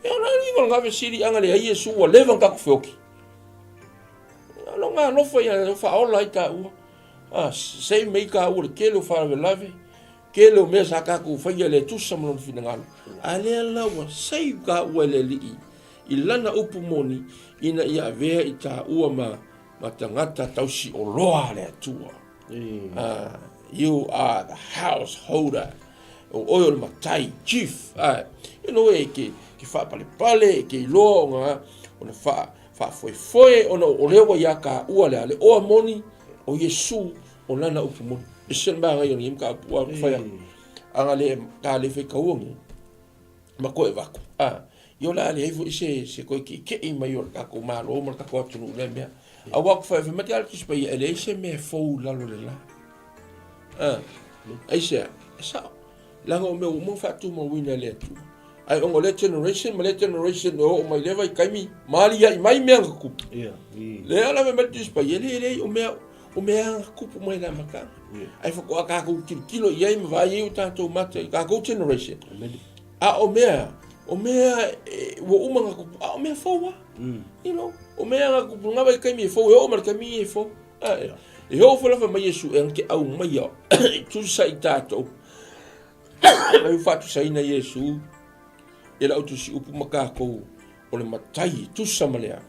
e ona ni ko ngā vesiri anga le ai e su ua leva kākou feoki. Lo ngā alofa ia o whaola i tā ua. A, sei mei kā ua le kele o wharawelave, kele o mea sa kākou whaia le tusa ma lona finagalo. A lea la ua sei kā ua le lii i lana upu moni ina ia avea i tā ua ma Ma tagata tausi oloa a le Atua. You are the householder. O oe o le matai, chief. You know, e ke, ke whaapalepale, e ke iloa o ngā, o na wha, whaafoefoe, ona o lewa ia ka ua lea, le oa moni, o Iesu, o lana upu moni. E se maa ngai o ni ka apua, whai, anga le, ka le whai kauangi. ma koe vaku. A, i ola ale ai foi se, se koe keʻikeʻi mai o le takou Malo ma le takou atunuu lea mea. A ua aku fai mai te ala Tusi Paia, e leai se mea fou i lalo le la. A, aisea, e sao. Leaga o mea ua uma ona faatumauina e le Atua. Ae ona o lea generation ma lea generation e oo mai lea vaitaimi, malia'i mai mea na tutupu. Lea la fai mai le Tusi Paia, e leai, leai, o mea, o mea na tutupu mai le amataga. Ae faatoa tatou tilotilo i ai ma vaai ai o tatou mata i tatou generation. A o mea, o mea e, ua uma na tupu, a o mea fou lava. You know, o mea na tupu nga vaitaimi e fou, e oo ma le taimi e fou. A, e, e oo foi la fai mai Iesu e ke au mai e tusa i tatou. Mai u faatusaina Iesu e lau tusi upu ma tatou o le matai tusa ma lea.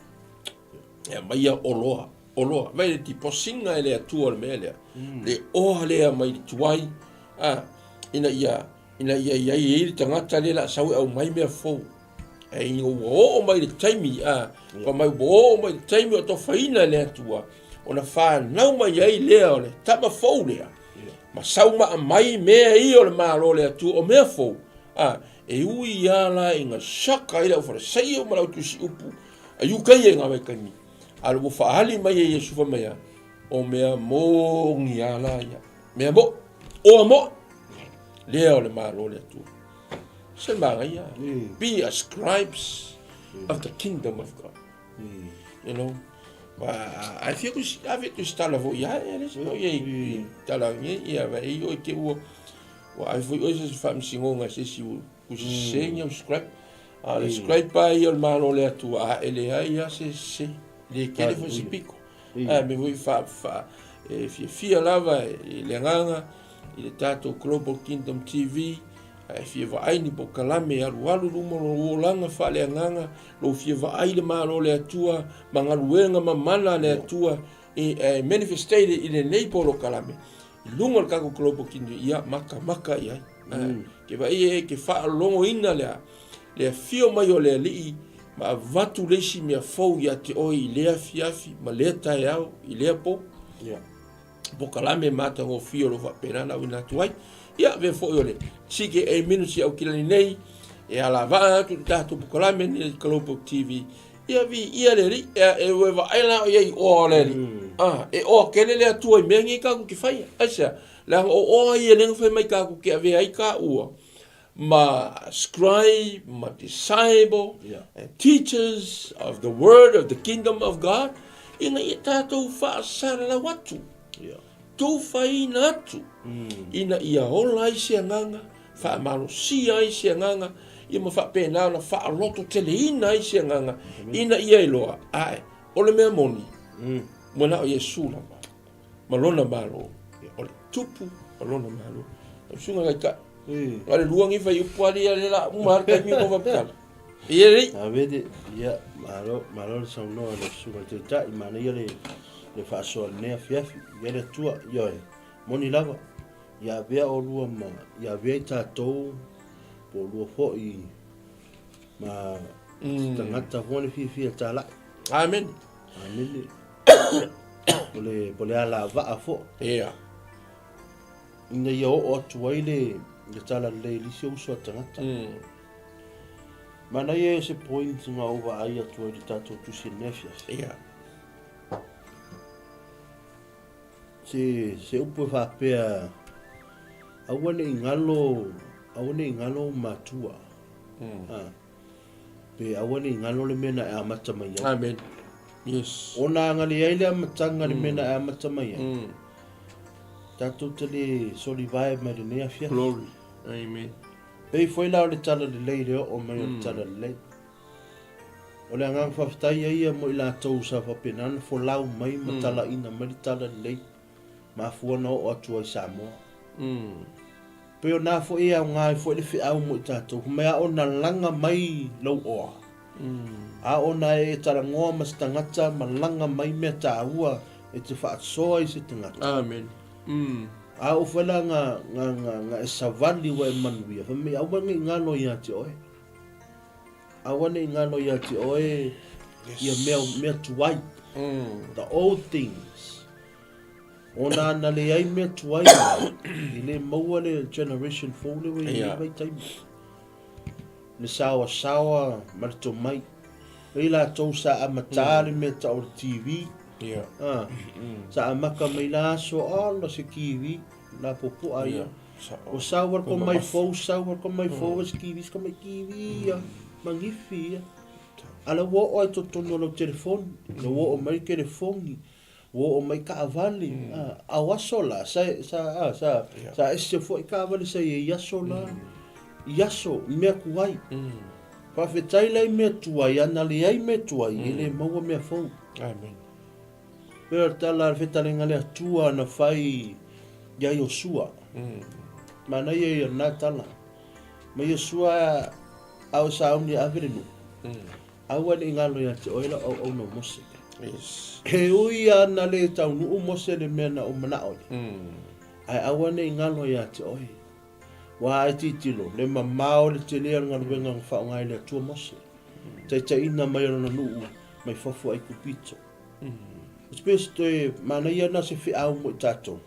E aumai ia oloa, oloa. Vai le tiposiga e le Atua o le mea lea. Mm. Le oa lea mai le tuai, a, ina ia, ina ia i ai ai le tagata lea la sau e aumai mea fou. E ina ua oo mai le taimi, a, yeah. mai ua oo mai le taimi o tofaina e le Atua, ona whanau mai ai lea o le tama fou lea. Yeah. Ma sau maa mai mea ia o le Malo o le Atua, o mea fou. A, e ui ia la ina shaka ai le au Farisaio ma le au tusi upu, A UK e ngā vaitaimi. A ua whaali mai e Iesu wha mai a, o mea mōngi a la ia. Mea mo, oa mo, lea o le Malo le Atua. Se magaia. Be a scribes of the kingdom of God. You know, ma ai fia ku a fia tu stala fo ia e le so ia i tala nge ia va i o te ua ua ai foi oi se faamasigoga se isi ku sesegi au scribe. A o le scribe pa ia o le Malo o le Atua a e leai lava se sese, le tele foi se piko. Ae mea foi fa fa e fiafia lava i le agaga i le tatou Global Kingdom TV a e fia vaai ni polokalame e alualu i luma o lou olaga faaleagaga, lou fia vaai i le Malo o le Atua ma galuega mamana a le Atua e, e manifestate i lenei polokalame i luga o le tatou Global Kingdom, ia makamaka i ai. Mm. Ke vaai e ke faalogoina lea, le afio mai o le Alii ma avatu le isi mea fou ia te oe i lea afiafi ma lea taeao i lea po. Yeah. Polokalame matagofie o lo o faapena ona auina atu ai. Ia, avea foi o le CKA Ministry Aukilani nei, e alavaa atu i le tatou polokalame nei i Global TV. Ia, viia le Alii, e, e ua e vaai la o i ai i oa o le Alii. Mm. Ah, e oa kele le Atua i mea nei tatou te faia. Aisea? Leaga o oa ia lea na fai mai tatou te avea ai taua ma scribe ma disciple Yeah. and teachers of the word of the kingdom of God ina ia tatou faasalalau atu, Yeah. tufaina atu ina ia ola ai se agaga, faamalosia ai se agaga, ia ma faapena ona faalototeleina ai se agaga ina ia iloa, ae o le mea moni, ua na o Iesu lava ma lona Malo, o le Tupu ma lona Malo. Lau susuga Taitai, na o le lua nei fuaiupu lava ia lea la uma lava le taimi o faamatala. Ia lelei. Avete, ia, malo, malo le saunoa lau susuga i le Taitai, manaia le, le faasoa i lenei afiafi. Ia le Atua, ioe, moni lava, ia avea olua ma, ia avea i tatou, po o olua foi ma se tagata foi le fiafia talai. Amene. Amene. O le, o le alavaa foi. Ia. Ina ia oo atu ai le, le talalelei i le isi uso a tagata. Manaia ia se point na ou vaai atu ai i le tatou tusi i lenei afiafi. Ia. Se, se upu e faapea, aua ne i galo, aua ne i galo ou matua. Ha. Pe aua ne i galo le mea na e amata mai ai. Amen. Yes. Ona ana leai le amataga le mea na e amata mai ai. Tatou te le solivae mai lenei afiafi. Glory. Amen. Pei foi la o le tala lelei le oo mai o le tala lelei. O le agaga faafetai ai ia mo i latou sa faapena ona folau mai ma talaina mai le tala lelei. Mafua na oo atu ai i Samoa. Pei o na foi e aoga ai foi le feau mo i tatou, fai mai a ona laga mai lou oa, a ona e talanoa ma se tagata ma laga mai mea taua e te faasoa i se tagata. Amen. A oo foi la nga, nga, nga, nga e savali ua e manuia, fai mai aua ne i galo ia te oe. Aua ne i galo ia te oe ia mea, mea tuai. The old things. Ona ana leai mea tuai mai, i le maua le generation fou le ua i lenei vaitaimi. Le saoasaoa ma le tomai. Lei latou sa amata le mea tau o le TV. Sa amata mai la aso, ala se TV, la popoa ia. O sau al ko mai fou, sau al ko mai fou, se TV, se ko mai TV ia, magifi ia. Ala ua oo ai totonu o lau telefoni, ina ua oo mai le telefoni, Ua oo mai kaavale, a o aso la, sa, sa, a, sa, sa ese foi kaavale sa i ai i aso la, i aso, i mea tuai. Faafetai la i mea tuai, ana leai mea tuai, e le maua mea fou. Amen. Pei o le tala a le fetalenga le Atua na fai ia Iosua. Manaia ia lena tala. Ma Iosua a o sauni e ave le nuu. Aua ne i galo ia te oe lau auauna o Mose. Yes. He ui a na le taunuu Mose le mea na ou manao ai. Ae aua ne i galo ia te oe. Ua e titilo, le mamao le tele o le galuega na faaaoga ai le Atua Mose. Taitaiina mai o lona nuu mai fafo Aikupito. O te pei o se toe manaia na se feau mo i tatou.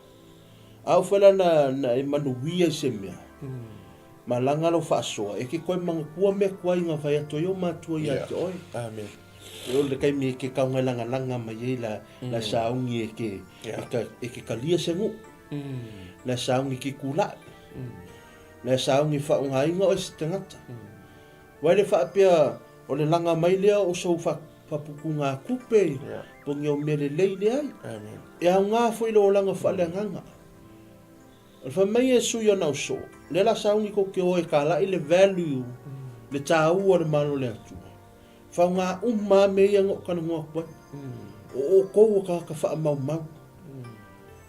A oo foi la na, na e manuia i se mea, malaga lau faasoa, e ke koe manatua mea tuai na fai atu ai ou matua ia te oe. Amen. E o le taimi e ke taunga e lagalaga mai ai la, la sauni e ke, e ka, e ke kalia se nuu. La sauni ke kulaʻi. La e saogi faaaogaina oe se tagata. Ua le faapea o le laga mai lea o sou faapupugatupe po ni au mea lelei, leai. E aoga foi le olaga faaleagaga. O le fai mai e sui ana o soo, lea la saogi kou te o e kalaʻi le value, le taua o le Malo o le Atua. Faaaoga uma lava mea ia na ou talanoa atu ai. O outou o tagata faamaumau.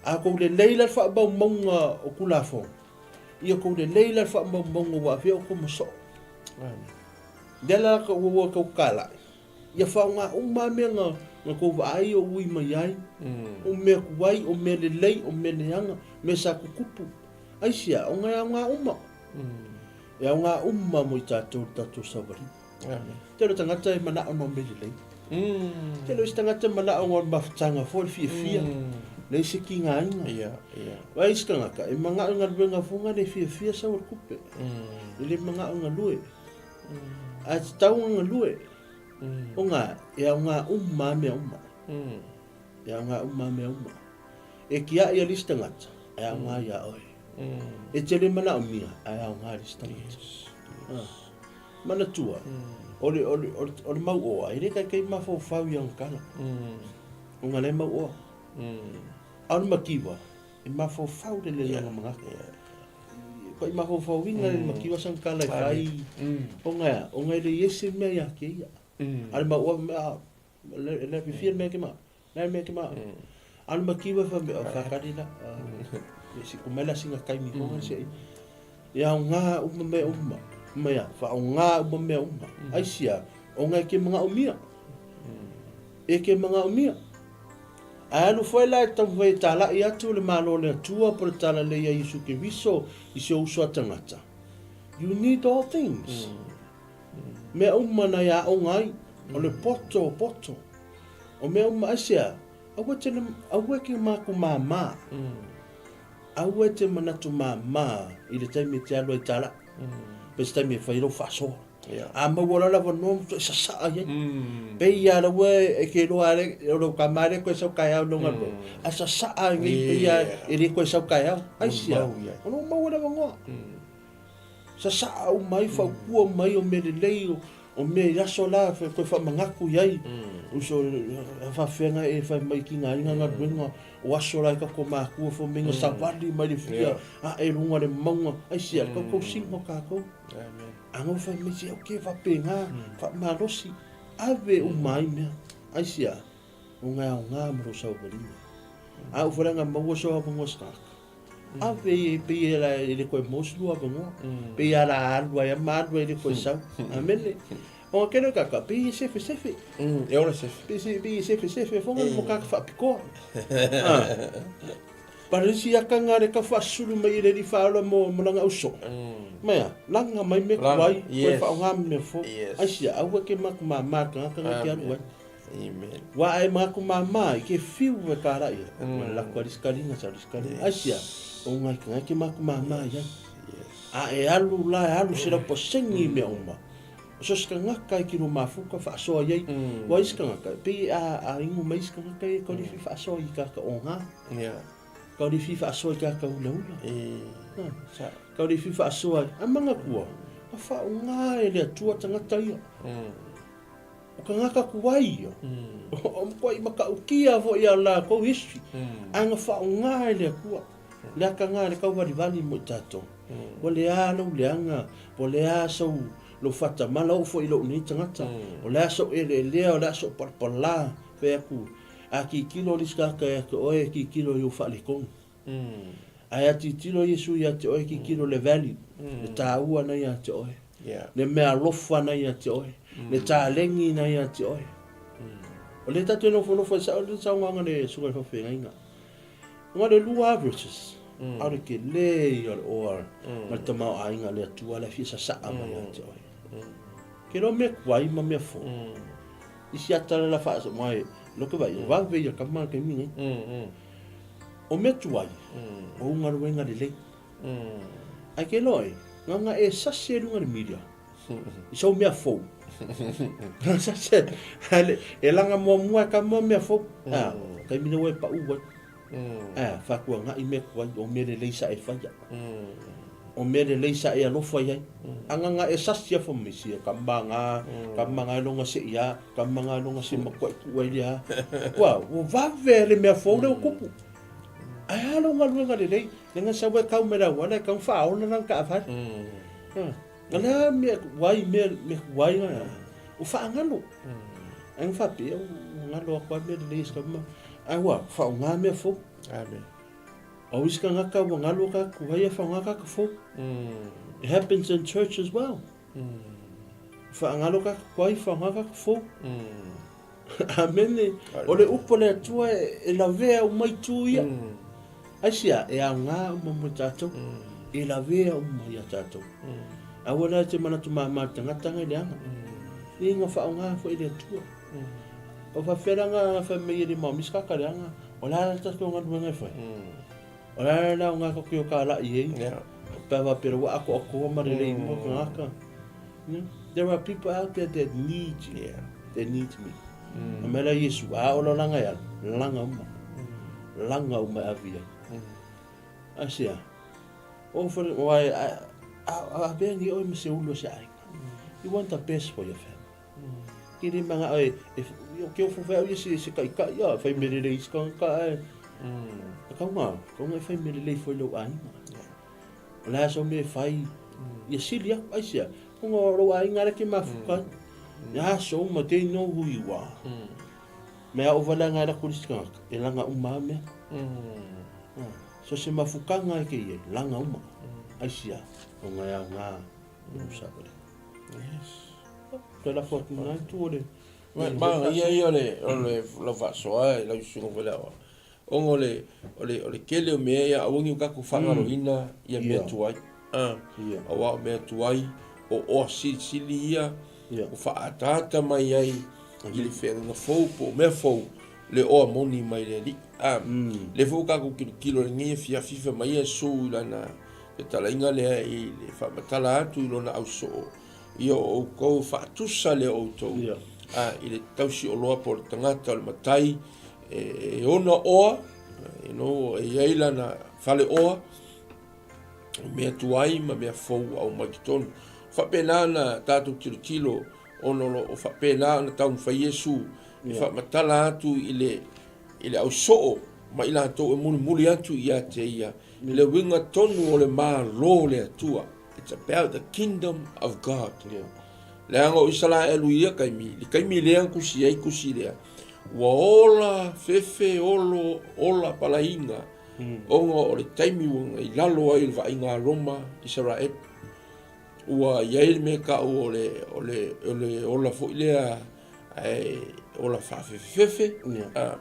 A tou lelei la le faamaumauga o Tulafono, ia tou lelei la le faamaumauga ua avea outou ma soo. Lea la ua tou kalaʻi, ia faaaoga uma lava mea na tou vaai o ui mai ai, o mea tuai, o mea lelei, o mea leaga, mea sa tutupu. Aisea? Ona e aoga uma. E aoga uma mo i tatou le tatou savaliga. Tele o tagata e manao no mea lelei. Tele o isi tagata e manao no mafutaga foi le fiafia. Leai se tigaina. Vai isi tagata e manao i galuega foi na le fiafia sau o le tupe. E le manao i galue. Ae tatau ona galue. Ona e aoga uma lava mea uma. E aoga uma lava mea uma. E tiai e le isi tagata, ae aoga ia oe. E te le manaomia, ae aoga i le isi tagata. Manatua, o le, o le, o le, o le mauoa, e le taitai mafaufau i ana tala. Ona la e mauoa. A o le mativa, e mafaufau lele i lona manatu. Pai mafaufauina le mativa sana tala e fai. Ona e a? Ona e leai se mea ia te ia. A o le mauoa, mea, le, le fia mea ke ma. Le mea ke ma. A o le mativa e fai mai, o whakari la. Si kumai la singa kaimi honga se. E aoga uma mea uma. Mai a, whaonga uma mea uma. Aisia, onga e ke manaomia. E ke manaomia. Ae alu foi la e taumafai e talai atu le Malo o le Atua po le talalei a Iesu Keriso i si ou uso a tagata. You need all things. Mea uma na e aoga ai, o le poto, poto. O mea uma aisea, aua te, aua ke maku māmā. Aua e te manatu māmā i le taimi e te alu ai talai. Pe se taimi e fai ai lou faasoa. A maua loa le avanoa ma toe sasaa i ai. Pei lava laua e ke iloa le, o lou tama lea koe sau taeao i lou galuega. Ae sasaa ai nei pei lava e le toe sau taeao. Aisea? O lou maua le avanoa. Sasaa uma ai, fautua uma ai o mea lelei, o mea i aso la toe faamanatu i ai. Uso, faafefea e fai mai tigaina galuega o aso la e tatou matua fai mai na savali mai le fia ae i luga o le mauga. Aisea? Le tautausiga o tatou. A na fai mai se okay faapena, faamalosi, ave uma ai mea. Aisea? Ona e aoga mo lou sauvaliga. A ua faleaga maua sou avanoa se tagata. Ave ia pei e la e le koe maua se lua avanoa. Pei a la alu ai a ma alu ai le koe sau. Amene. Ona kele kaka, pei e sefe sefe. E ola sefe. Pei se pei e sefe sefe fonga mo kaka whaapikoa. Ah. Parisi akanga le ka whaasulu mai i le ri whaola mo mo langa uso. Mea, langa mai me kuai, koe whaonga me fo. Yes. Aisia, aua ke maku mā mā ka ngaka ke alu ai. Amen. Wa ai maku mā mā i ke fiu e ka rai. Mm. La kua riskaringa sa riskaringa. Aisia, o ngai ka ngai ke maku mā mā i ai. Yes. A e alu la e alu se lau posengi mea uma. So se tagata e kilo mafuka faasoa i ai. Ua isi tagata, e pei a, a ingo mai isi tagata e kauri fi faasoa i kaka onga. Yeah. Kauri fi faasoa i kaka ula ula. E, sa. Kauri fi faasoa, a manga kua, a whaonga e le atua tagata ia. O ka ngaka kuai ia. O mkoa i makautia fo ia la kou history. A nga whaonga e le atua. Le aka ngā le kauvalivali mo i tātou. Ua le a lou leaga, po o le a sou lou faatamala, oo foi i lou nei tagata. O le a sou eleelea, o le a sou palapala, fai atu, a tilotilo le isi tagata ia te oe, e tilotilo i ou faaletonu. Ae a tilotilo Iesu ia te oe, e tilotilo le value, le taua na ia te oe, le meaalofa na ia te oe, le taleni na ia te oe. O lea tatou te nofonofo ai sao le saunoaga a le Susuga i le Faafeagaiga. Nga le lua verses, a o le tele ia o le oa ma le tamaoaiga a le Atua la e fia sasaa mai ia te oe. Ke loa mea tuai ma mea fou. I si ata le la whaasa mai, lo ke vai, vave ia kama ke mi nei. O mea tuai, o unga ruenga le lei. Ai ke loa e, nga nga e sasi e lunga le media. I sau mea fou. Sasi, e langa muamua e kama mea fou. Ah, taimi nei ua e pau ai. Ah, whakuangaʻi mea tuai, o mea lelei sa e whaia. O mea lelei sa e alofa i ai. Agaga e sasi afa mai sia ka maga, ka maga e longa se ia, ka maga e longa se makuai ku ai lea. Ua, ua vave le mea fou le ua kupu. Ae a lou galuega lelei, leaga sau e kau mai le auala e kau faaola lana taavale. O le a mea kuai, mea mea kuai na, ua faagalo. Ae na faapea ua galo atu lava mea lelei e si tama. Ae ua faaaoga mea fou. Amen. O isi tagata ua galo ka kuai e faaaoga ka fou. It happens in church as well. Faagalo ka kuai, faaaoga ka fou. Amene. O le upu a le Atua e lavea uma itu ia. Aisea, e aoga uma mo tatou. E lavea uma ia tatou. Aua la e te manatu māmā i le tagata nga i leaga. Ni nga faaaoga foi e le Atua. O faafefea la nga fai mai e le maomisi kaka leaga, o le a la tatou galuega e fai? O le a la aoga koke o ka laʻi ai? Pe a faapea ua atoatoa ma lelei uma tagata. You know, there are people out there that need you. Yeah. They need me. Mm. Mea la Iesu, a ola langa e alu, langa uma. Langa uma e avi ai. Aisea, o whare, o ai, a, a, a, a, ni oi ma se ulu o se aiga. You want the best for your family. Ke le manga e, e, o ke ofo whai au ia se, se kai kai ia, whai mere rei se kanga e. A kaunga, kaunga e whai mere rei whai lau aiga. O le a sau mea e whai, ia sili aku, aisea, konga o lou aiga le ke mafuka ai. Ia aso uma, they know who you are. Mea o wale anga e laku lisi kangaka, e langa uma a mea. So se mafukanga e ke ia, langa uma. Aisea, o ngai au ngā, o sa wale. Yes. Te lafo atu ngai tu o le... Ma, ia ia o le, o le lau faasoa e lau susuga foi le aoa. Ona o le, o le, o le tele o mea ia, aua ne i o tatou faagaloina ia mea tuai. Aua o mea tuai, o oa silisili ia, ua faaataata mai ai i le feagaiga fou po o mea fou, le oa moni mai le Alii. Lea foi ua tatou tilotilo i lenei afiafi fai mai Iesu i lana fetalaiga lea i le faamatala atu i lona ausoo, ia o outou faatusa lea o outou i le tausioloa po o le tagata o le matai, e ona oa, you know, e i ai lana fale oa, o mea tuai ma mea fou ua aumai totonu. Faapena ona tatou tilotilo ona o lo o faapena ona taumafai Iesu e faamatala atu i le, i le ausoo ma i latou e mulimuli atu ia te ia, i le uiga tonu o le Malo o le Atua. It's about the kingdom of God. Yeah. Leaga o Isaraelu i ia taimi, le taimi lea na tusi ai tusi lea, ua ola fefe olo ola palaiga ona o le taimi ua i lalo ai o le vaaiga a Roma Isaraelu. Ua i ai le mea tau o le, o le, o le ola foi lea ae ola faafefefefe. Yeah.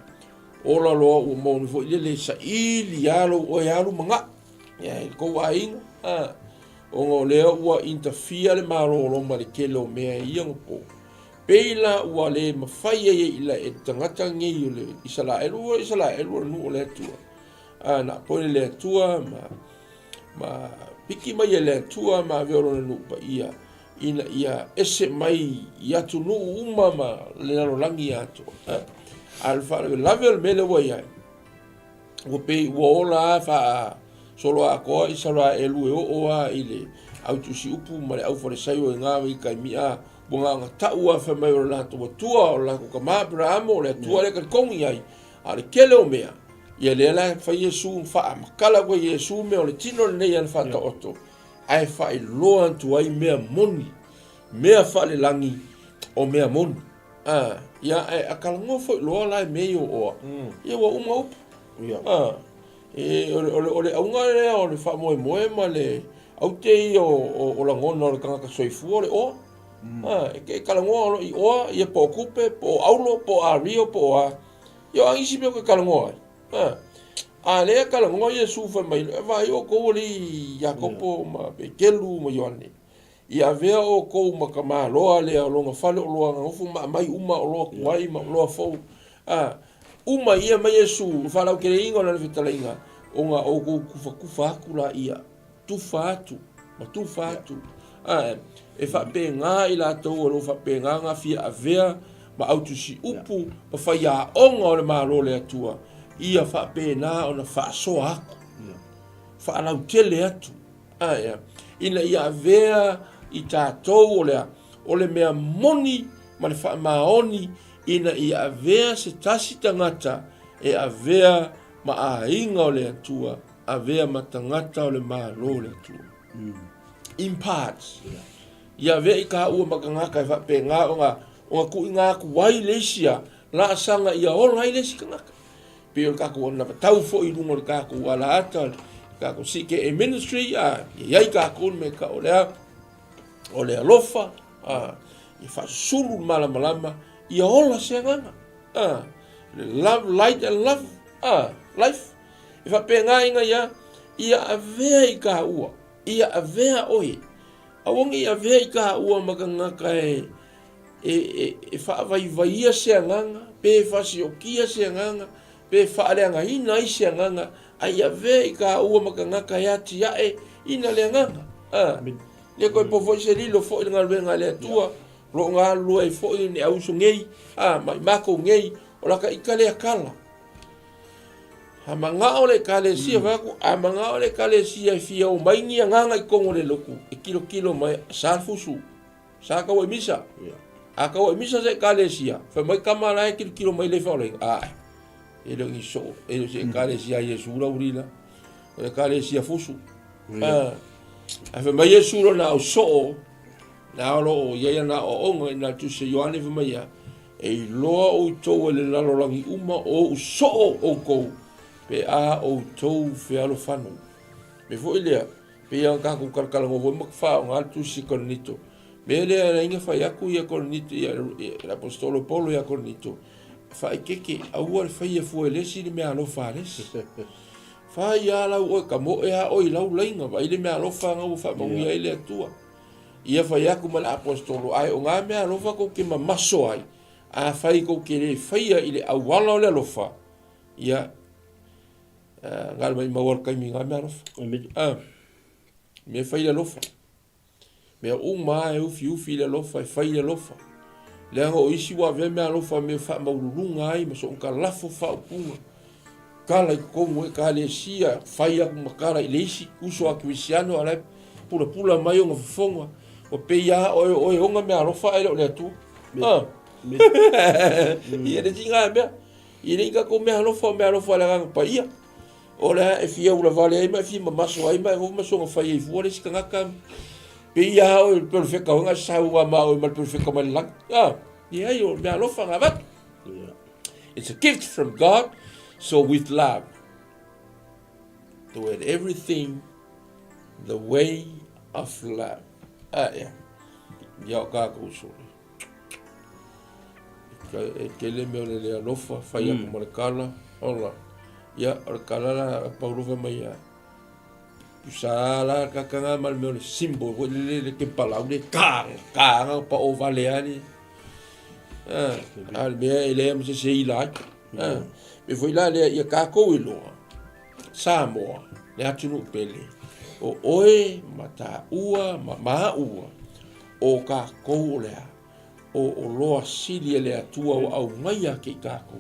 Ola loa ua maua foi lele saili lava lou oe alu manao ia i le tou aiga. Ona o lea ua interfere le Malo o Roma i le tele o mea i ia ona po. Pei la ua le mafai ai e ila e le tagata nei o le Isalaelu, o Isalaelu o le nuu o le Atua. A na apoi le Atua ma, ma piki mai e le Atua ma avea o lona nuu paia ina ia ese mai i atunuu uma ma le lalolagi atoa. A, a le faalavelave o le mea lea ua i ai, Ua pei ua ola a faa solo atoa Isaraelu e oo a i le au tusiupu ma le au Farisaio i ngā i taimi a ua ngā ta'u a fai mai o le latou Atua o le latou tama Aperaamo o le Atua lea talitogi ai a o le tele o mea ia lea la e fai Iesu faamatala atu ai Iesu mea o le tino lenei a le faataoto ae faailoa atu ai mea moni mea faalelagi o mea moni. A, ia, ae a talanoa foi loa la i mea ia o oa, ia ua uma upu. Ia. A, e, o le, o le, o le auga lea o le faamoemoe ma le aute ia o, o, o lagona o le tagata soifua o le oa. A, e, e talanoa loa i oa, ia po o tupe, po o aulo, po o ario, po o a. Ia o a nisi mea e talanoa ai. A, a lea e talanoa Iesu fai mai, e vaai outou alii Iakopo ma Petelu ma Ioane. Ia avea outou ma tamaloa lea o lona fale oloa nonofo ma aumai uma oloa tuai ma oloa fou, a, uma ia mai Iesu, le faalauteleina o lana fetalaiga, ona outou tufatufa atu laia, tufa atu, ma tufa atu, a, e faapena i latou o lo o faapena ona fia avea ma autusiupu ma faiaoga o le Malo o le Atua, ia faapena ona faasoa atu, faalautele atu. A ea, ina ia avea i tatou o le a? O le mea moni ma le faamaoni ina ia avea se tasi tagata e avea ma aiga o le Atua, avea ma tagata o le Malo o le Atua. In parts. Ia avea i kāua ma tagata e faapena ona ona tuuina atu ai le isi a laasaga ia ola ai le isi tagata. Pei o le tatou anavatau foi i luga o le tatou alaata, le tatou CKA Ministry, a i ai tatou le mea tau o le a, o le alofa, a, ia faasusulu le malamalama, ia ola se agaga, a, le love, light and love, a, life. E faapena ina ia, ia avea i kāua, ia avea oe, aua ne i avea i kāua ma tagata e, e, e, e faavaivaia se agaga, pe fasiokia se agaga, pe faaleagaina ai se agaga, a ia avea i kāua ma tagata e atiae ina le agaga. A, le koe po foi se lilo foi le galuega a le Atua, o lo o galulue ai foi ni auso nei, a, ma i makou nei, o la ka ika lea kala. A manao le ekalesia, fai atu, a manao le ekalesia e fia o mai ni agaga i totonu o le lotu, e tilotilo mai, sa le fusu, sa tau ai misa. A tau ai misa se ekalesia, fai mai tama la e tilotilo mai le faolaina, ae, e le o ni soo, e le o se ekalesia a Iesu la uli la, o le ekalesia fusu. A fai mai Iesu lona au soo, na o lo o i ai ana aoaoga ina le Tusi a Ioane fai mai ia, E iloa outou e le lalolagi uma o ou soo outou, pe a outou fealofanu. Me foi lea, pei ona tatou talatalanoa foi ma faaaoga le Tusi Korinito. Mea lea e ala ai fai atu ia Korinito, ia le Aposetolo Paulo ia Korinito, faaeteete, aua le faia fua e le isi le mea alofa a le isi. Fai a lau oe, tamoe a oe i lau laina, vaai le mea alofa na ua faamanuia ai le Atua. Ia fai atu ma le Aposetolo, ae o na mea alofa tou te mamaso ai, afai tou te le faia i le auala o le alofa, ia, na o le maimau lava o le taimi i na mea alofa. A, mea fai le alofa. Mea uma lava e ufiufi i le alofa, e fai i le alofa. Leaga o isi ua avea mea alofa mea faamaululuga ai ma soona lafo faaupuga. Tala i totonu o Ekalesia, fai atu ma tala i le isi uso a Kerisiano a la e pulapula mai ona fofoga, ua pei lava oe o oe e ona mea alofa ae le o le Atua. Ah. Ia le tiga mea. E le i tatou mea alofa o mea alofa a le Agaga Paia. O le a e fia ulavale ai ma e fia mamaso ai ma e ma soona fai ai fua le isi tagata. Pei lava oe o le perofeta oe na sau lava ma oe ma le perofeta mai le lagi. Ah. Leai, o mea alofa na avatu. It's a gift from God, so with love, do it everything the way of love. Ah, yeah. Ia o kākou sole. E tele mea o le le alofa, fai aku ma le kala, ola. Ia, o le kala la, paulofa mai ia. Sa la kakanga ma le mea o le symbol, foi le le ke palau le kānga, kānga pa o vale ani. A le mea e leai ma se isi e ila ai. Me foi la lea ia kākou iloa, Samoa, le atunuu pele, o oe ma tāua ma māua, o kākou o le a? O oloa sili e le Atua ua aumaia ake i kākou,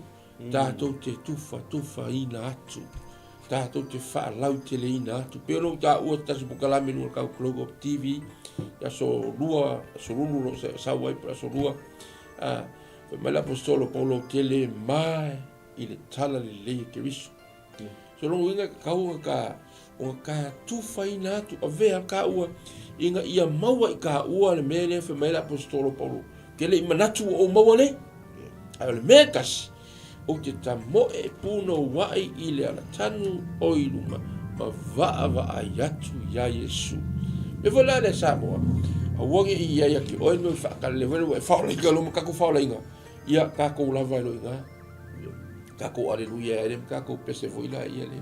tātou te tufatufaina atu, tātou te faalauteleina atu. Pei ona ou taua se tasi pokalame i luga o le kau Global TV, i aso lua, aso lulu o lo o sau ai po o le aso lua, a, fai mai le Aposetolo Paulo, ou te le ma i le tala lelei e Keriso. So lona uiga e tatau ona ka, ona ka tufaina atu, avea kāua, ina ia maua i kāua le mea lea fai mai le Aposetolo Paulo, ke le i manatu ua ou maua nei. Ae o le mea e tasi, ou te tamoe e punouai i le alatanu o i luma ma vaavaai atu iā Iesu. Mea foi la lea Samoa, aua ne i i ai ake oe le mea e faakalele foi lea ua e faolaina loa ma tatou faolaina, ia tatou lava e loiga. Tatou aleluia ai lea ma tatou pese foi la ia le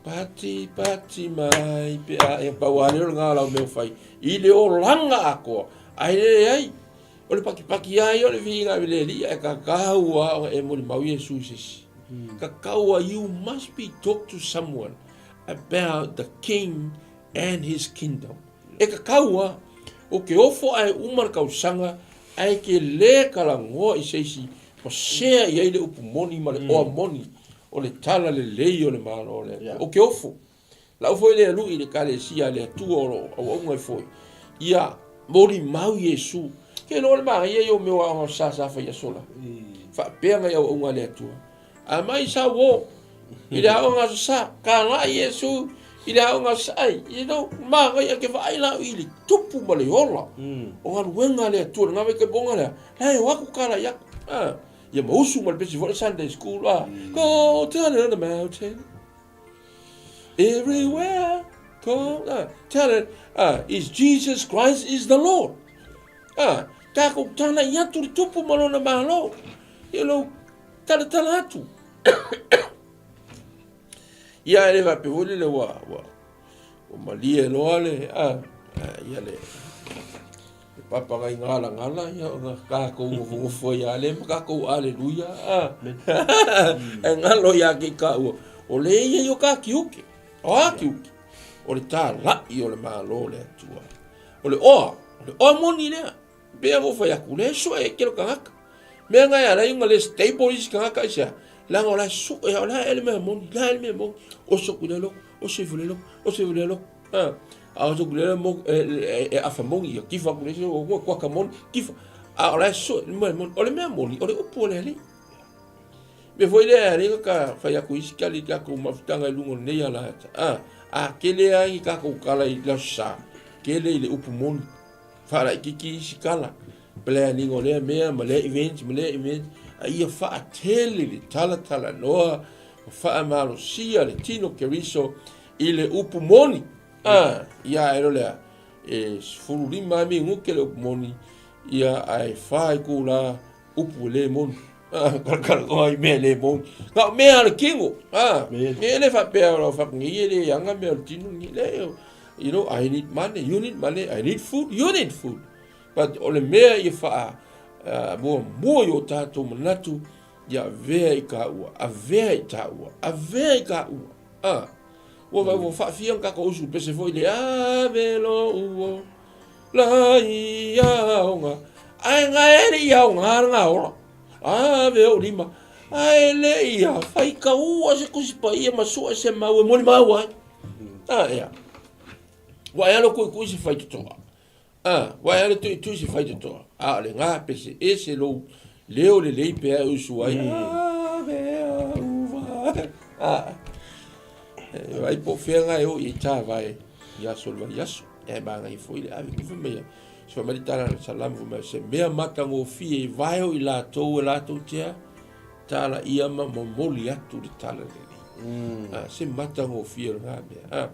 pati pati mai pe a e pau lava lea o lena o lau mea o fai i le olaga atoa ae leai o le pakipaki lava ia o le viiga i le Alii ae tatau lava ona e molimau Iesu i se isi. Tatau lava you must be talk to someone about the king and his kingdom. E tatau lava o ke ofo ae uma le tausaga ae ke lē talanoa i se isi ma share i ai le upu moni ma le oa moni o le tala lelei o le Malo o le Atua. O ke ofo. Lau foi lea lu'i i le Ekalesia a le Atua o lo o auauna ai foi, ia molimau Iesu. Ke iloa le manaia ia o mea o aoga o sa sa fai aso la. Faapea ngai auauna a le Atua. A mai sau o i le aoga aso sa, kalai Iesu i le aoga aso sa ai. You know, manaia ke vaai la i le tupu ma le ola o galuega a le Atua. Le ngawai kai lea, la e o aku kalai aku. Ah. Ia ma usu ma le pesi foi le Sunday school. Ah. Go tell it on the mountain. Everywhere go ah, tell it ah, is Jesus Christ is the Lord. Ah, tākou tāna i atu le tupu ma lona malo. Ia lou talatala atu. Ia e le faapea foi lele ua, ua, ua malie loa le, ah, ah, ia le, le papanga i galagala, ia ona kākou nofonofo ai lava lea ma kākou aleluia, ah. E galo ia te kāua, o le ia i o kā tiute, o a tiute, o le tāla'i o le Malo o le Atua. O le oa, o le oa moni lea. Pei ona ou fai atu, lea e sue e kelo tagata. Mea nga e ala ai ona le stable isi tagata aisea? Leaga o la e sue, o la e le mea moni, la e le mea moni. Oso atu i lea lotu, oso ifo i lea lotu, oso ifo i lea lotu. A, a oso atu i lea mo, e, e, e afa moni ia, tifa atu i le isi, o kuaka moni, tifa. A o la e sue le mea moni. O le mea moni, o le upu o le Alii. Mea foi lea e ala ai ona ka fai atu isi tali i tatou mafutaga i luga o lenei ala. A, a tele lava ni tatou tala i le Aso Sa, tele i le upu moni. Faalaititi isi tala, planning o lea mea ma lea event ma lea event, a ia faatele le talatalanoa ma faamalosia le tino Keriso i le upu moni. A, ia ae loa lea, e 15 lava minute le upu moni, ia ae fa itula upu e le moni. Talatalanoa i mea e le moni. Na o mea a le tino. A, mea le faapea o lau faapea e le aga mea o le tino ni. Le, you know, I need money, you need money, I need food, you need food. But o le mea ia faa uh, muamua i o tātou manatu, ia avea i kāua, avea i tāua, avea i kāua. Ah, ua mm. ua faafia ona kākou usu pese foi le ave lo uo. La i aoga, ae nga e le i aoga le nga ola. Ave ou lima, ae le i a faitaua se Tusi Paia ma sue se mau e molimau ai. A, ea. Ua e alo tuitui se faitotoa. A, ua e alo tuitui se faitotoa. A, o le nga pese ese lou leo lelei pea e usu ai. Ave au vai. A, e vai po fea nga e o i tā vai i aso le vaiaso. E manaia foi le ave ki fai mai ai. Se fai mai le tala le salamo fai mai, se mea matagofie i vae o i latou e latou tea, tala ia ma momoli atu le tala lelei. Mm. Ah, se matagofie o lena mea. Ah,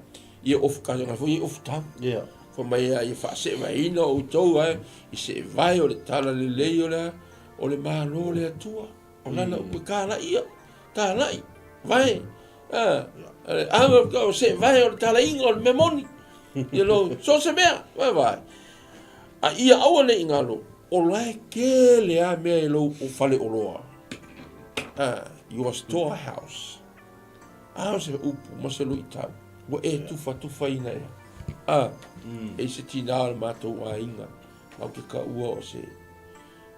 ia ofu ka nga foi ofu tau. Yeah. Fai mai ia faasevaina outou ae i se vae o le tala lelei o le o le Malo o le Atua. O lana mm. upu talai ia, talai, vae. Ah, a o se vae o le talaiga o le mea moni. Ia lo, so se mea, vae vae. A ia aua ne i galo, o la e tele a mea i lou o fale oloa. Ah, your storehouse. A o se upu ma se luitau, ua e tufatufaina ea. Ah, mm. e se tinā o le matou aiga, mau ke kaua o se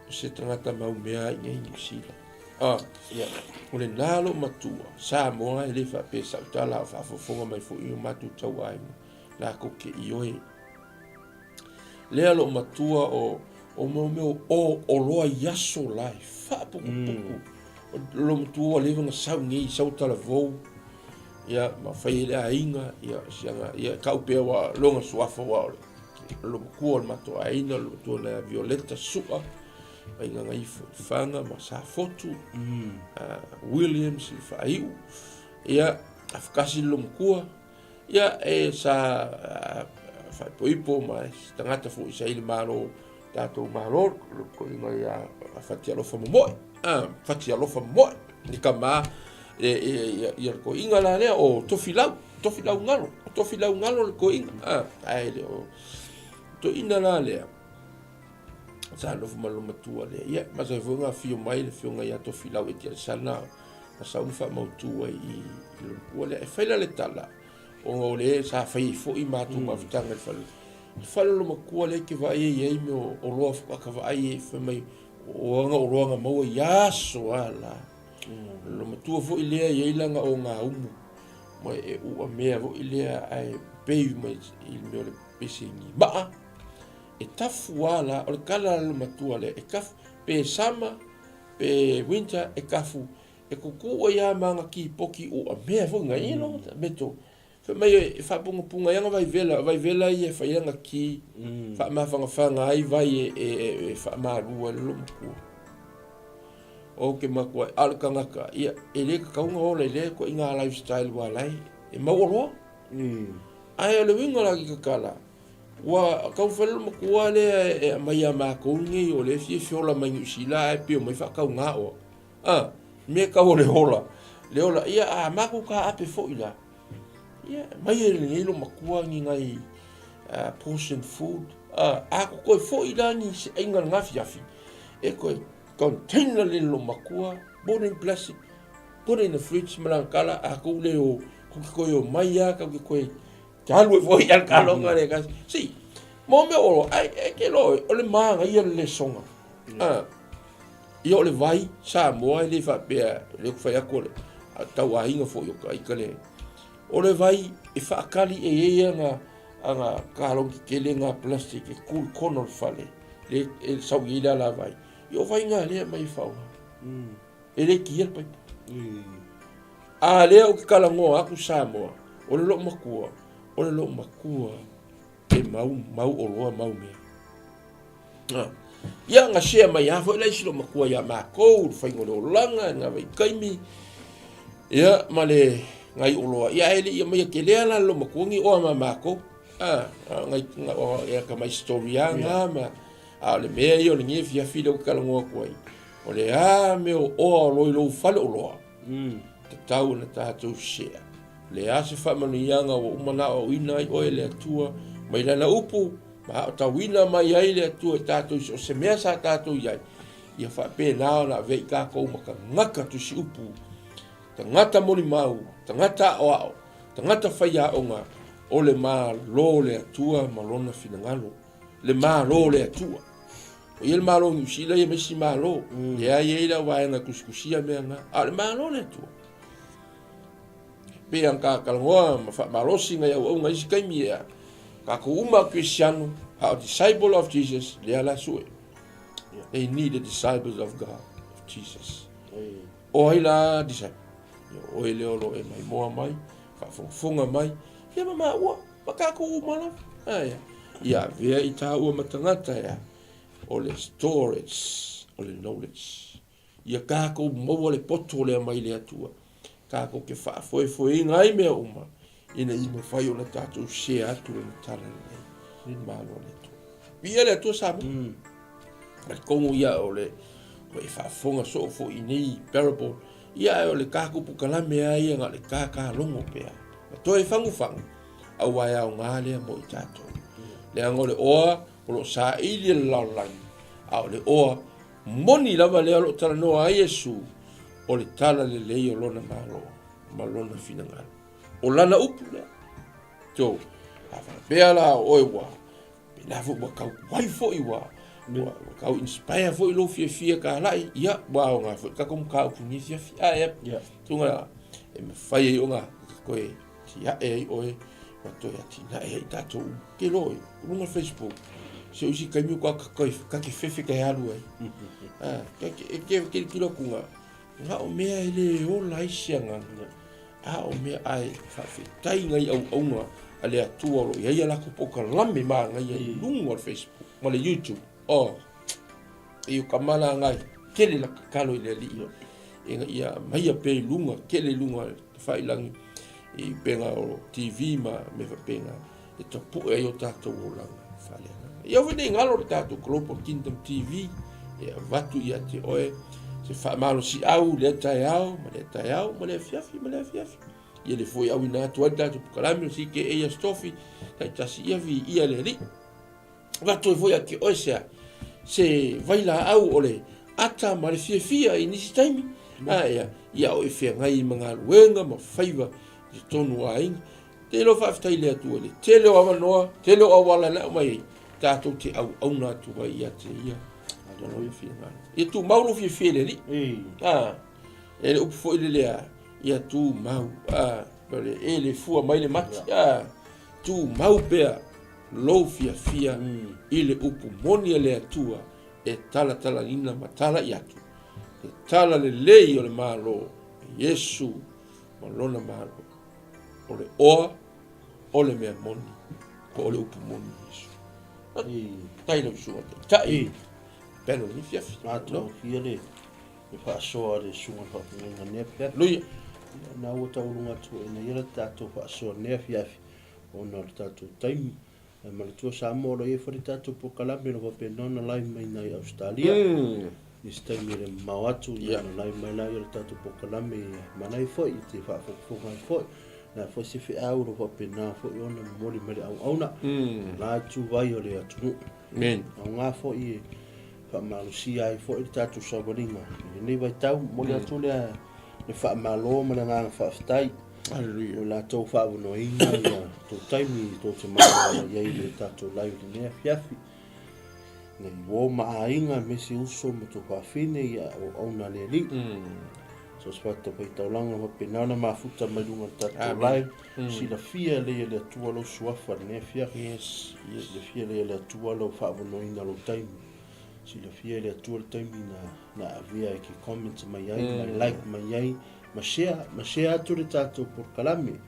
o se tagata mau mea i nei Niu Sila. Ah, yeah. O le nā lou matua, Samoa e le faapea sau tala a o faafofoga mai foi i o matou tauaiga, latou te ioe. Lea lou matua o o mo mea o oloa i aso la e faapukupuku. Mm. O lou matua ua leva ona sau nei, sau talavou, ia, ma fai ai le aiga, ia, siaga, ia, tau pea ua lona suafa ua o le lou matua o le matou aiga, lou matua na ia Violeta Sua, mai Gagaifo i Lefaga ma Safotu, mm. Williams i Faaiu, ia, afakasi le lou matua, ia, e sa faaipoipo ma se tagata foi sa i le Malo, tatou Malo, le toeaina ia Fatialofa Momoe, Fatialofa Momoe, le tama, ia le toeaina la lea o Tofilau, Tofilau Galo, o Tofilau Galo le toeaina, ae le o toeaina la lea, sa nofo ma lona matua lea, ia, masani foi ona afio mai le afioga ia Tofilau Etialesana, ma sau ma faamautu ai i lona matua lea. E fai la le tala, ona o le sa fai ai foi matou mafutaga i le fale. Le fale o lona matua lea e te vaai ai i ai mea o oloa faatoa ka vaai ai fai mai o ana oloa na maua i aso a la. Lona matua foi lea e i ai lana ogaumu. Ma e uamea foi lea ae pave mai i le mea o le pesegi maa. E tafu lava la, o le kala a le matua lea, e tafu, pe summer, pe winter, e tafu, e kuku ai lava ma ana kipoki uamea foi na ia no, meto. Fai mai e faapugapuga ai ana vaivela, o vaivela ia e fai ai ana ki, faamafanafana ai vai e faamalu ai le loomatua. Ou te matua ai, a o le tagata, ia, e le tatau ona ola i lea ituaiga lifestyle ua ala ai, e mauoloa. Ae o le uiga o la tatala, ua taumafai le matua lea e aumai ia matou nei o lea e fia feola mai Niu Sila ae pei omai faatauga oa. A, mea tau o le ola, le ola, ia a matou taape foi la, ia, aumai e lenei loomatua ni nai portion food, a, a toe foi la ni se aiga i lena afiafi, e toe container le loomatua, put in plastic, put in the fridge ma lana tala, a tou le o, tou te toe omai lava, tou te toe alu ai foi i le kaloga le kasi. Si, mo mea olo, ai, e ke loe, o le manaia le lesoga. Ah, ia o le vai, Samoa e le faapea, le ku fai atu o le tau aiga foi o ka ika le. O le vai e whaakali e ei ana, ana kalongi tetele ngā plastic e kul kona o le fale, le e sau i le ala vai. Ia o vai ngā lea mai e whaoga. E le kia le paipa. A lea ou te talanoa atu Samoa, o le loomatua, o le loomatua e mau, mau oloa mau mea. Ah. Ia, na share mai lava foi la isi loomatua ia makou, le faiga o le olaga, i ngā vaitaimi, ia, ma le ngai oloa. Ia, ae le i aumaia kelea la le loomatua ni oa ma makou. Ah, ngai, ia ka mai story lava nga ma, a o le mea ia o lenei afiafi lea ou te talanoa atu ai, o le a mea o oa o lo i lou fale oloa, Tatau ona tatou share. Le a se faamanuiaga ua uma ona aoaoina ai oe e le Atua mai Lana upu, ma aotauina mai ai le Atua i tatou i so o se mea sa tatou i ai, ia faapena ona avea i tatou ma tagata tusiupu, tagata molimau, tagata aoao, tagata faiaoga o le Malo o le Atua ma Lona finagalo. Le Malo o le Atua. O ia le Malo o Niu Sila ia ma isi Malo. Mm. Lea e i ai lau vaega e tusitusia mea na. A o le Malo le Atua. Pei ang ka talanoa ma faamalosi ngai auauna isi taimi ea. Tatou uma Kristiano, a o disciple of Jesus, lea la sue. They need the disciples of God, of Jesus. O ai la disciple? Ia oe lea o lo o e maimoa mai, faafogafoga mai, ia ma maua. Ma tatou uma lava. Ae, ia avea i tāua ma tagata ea, o le storage, o le knowledge. Ia tatou maua le poto lea mai le Atua, tatou te faafoefoeina ai mea uma, ina ia mafai ona tatou share atu lana tala lelei i le Malo o le Atua. Viia le Atua Samoa. Mm. Talitonu ia o le o e faafofoga soo foi i nei parable, ia ae o le tatou pukalame lava ia na o le kākālogo pea. Ma toe fagufagu, aua e aoga lea mo i tatou. Leaga o le oa o lo o saili e le lalolagi, a o le oa moni lava lea o lo o talanoa ai Iesu, o le tala lelei o lona Malo ma lona finagalo. O lana upu lea. So, a faapea la o oe ua Pēlā foi ua tau tuai foi ua ua tau inspire foi lou fiafia talai, ia ua aoga foi le tatou mataupu i lenei afiafi. Ae yeah. Tunga e mafai ai ona toe tiae ai oe ma toe atinae ai tatou uma. Ke loa i luga Facebook, se o isi taimi ua ka ke fefe ka alu ai. Ah, ke ke ke tilotilo atu nga, nga o mea e le ola ai se agaga. A o mea ae faafetai ngai auauna a le Atua o lo o i ai a latou polokalame manaia i luga o le Facebook ma le YouTube. Oh, e o ka mala ngai tele la tatalo i le Alii ina ia aumaia pea i luga, tele i luga o le tafailagi i upega o TV ma mea faapena e tapue ai o tatou olaga faaleagaga. Ia aua ne i galo le tatou Global Kingdom TV e avatu ia te oe se faamalosiau i lea taeao ma lea taeao ma lea afiafi ma lea afiafi. Ia le foi auina atu ai le tatou polokalame o CKA Aso Tofi taitasi ia viia le Alii. Avatu ai foi ia te oe se, se vailaau o le ata ma le fiafia i nisi taimi. A ia, ia o e feagai ma galuega ma faiva i totonu o aiga. Te iloa faafetai i le Atua i le tele o avanoa, tele o auala na aumai ai, tatou te auauna atu ai ia te ia. Lona finagalo. Ia tumau lou fiafia i le Alii. Ah, e le upu foi le lea, ia tumau. Ah. O le e le fua mai le mati, a, tumau pea lou fiafia i le upu moni a le Atua e talatalaina ma talai atu le talalelei o le Malo e Iesu ma Lona Malo. O le oa o le mea moni, po o le upu moni Iesu. Tai lau susuga taitai, pelo ni fiafi. Matou fia le le faasoa a le susuga i le faafeagaiga nei afiafi. Haleluia. Na ua taualuga atu foi ina ia le tatou faasoa nei afiafi ona o le tatou taimi. Ae manatua Samoa o lo o i ai foi le tatou polokalame o lo o faapena ona live mai i i Ausetalia. I se taimi e le mamao atu ia ona live mai lea o le tatou polokalame ia manaia foi i te faafogafoga ai foi. O le a foi se feau o lo o faapena foi ona momoli mai le auauna la ituvai o le atunuu. Amen. Aoga foi e faamalosia ai foi le tatou savaliga i lenei vaitau. Momoli atu lea le faamalo ma le agaga faafetai. Hallelujah. O latou faavanoaina ia tou taimi tou te malamalama i ai i le tatou live i lenei afiafi. Nei uo ma aiga aemaise uso ma tou faafine ia auauna a le Alii. So se fatafaitaulaga faapena ona mafuta mai luga o le tatou live. Silafia lelei e le Atua lou suafa i lenei afiafi. Yes, yes. Silafia lelei e le Atua lou faavanoaina lou taimi. Silafia e le Atua le taimi na na avea e ke comment mai ai, ma like mai ai, ma share, ma share atu le tatou polokalame.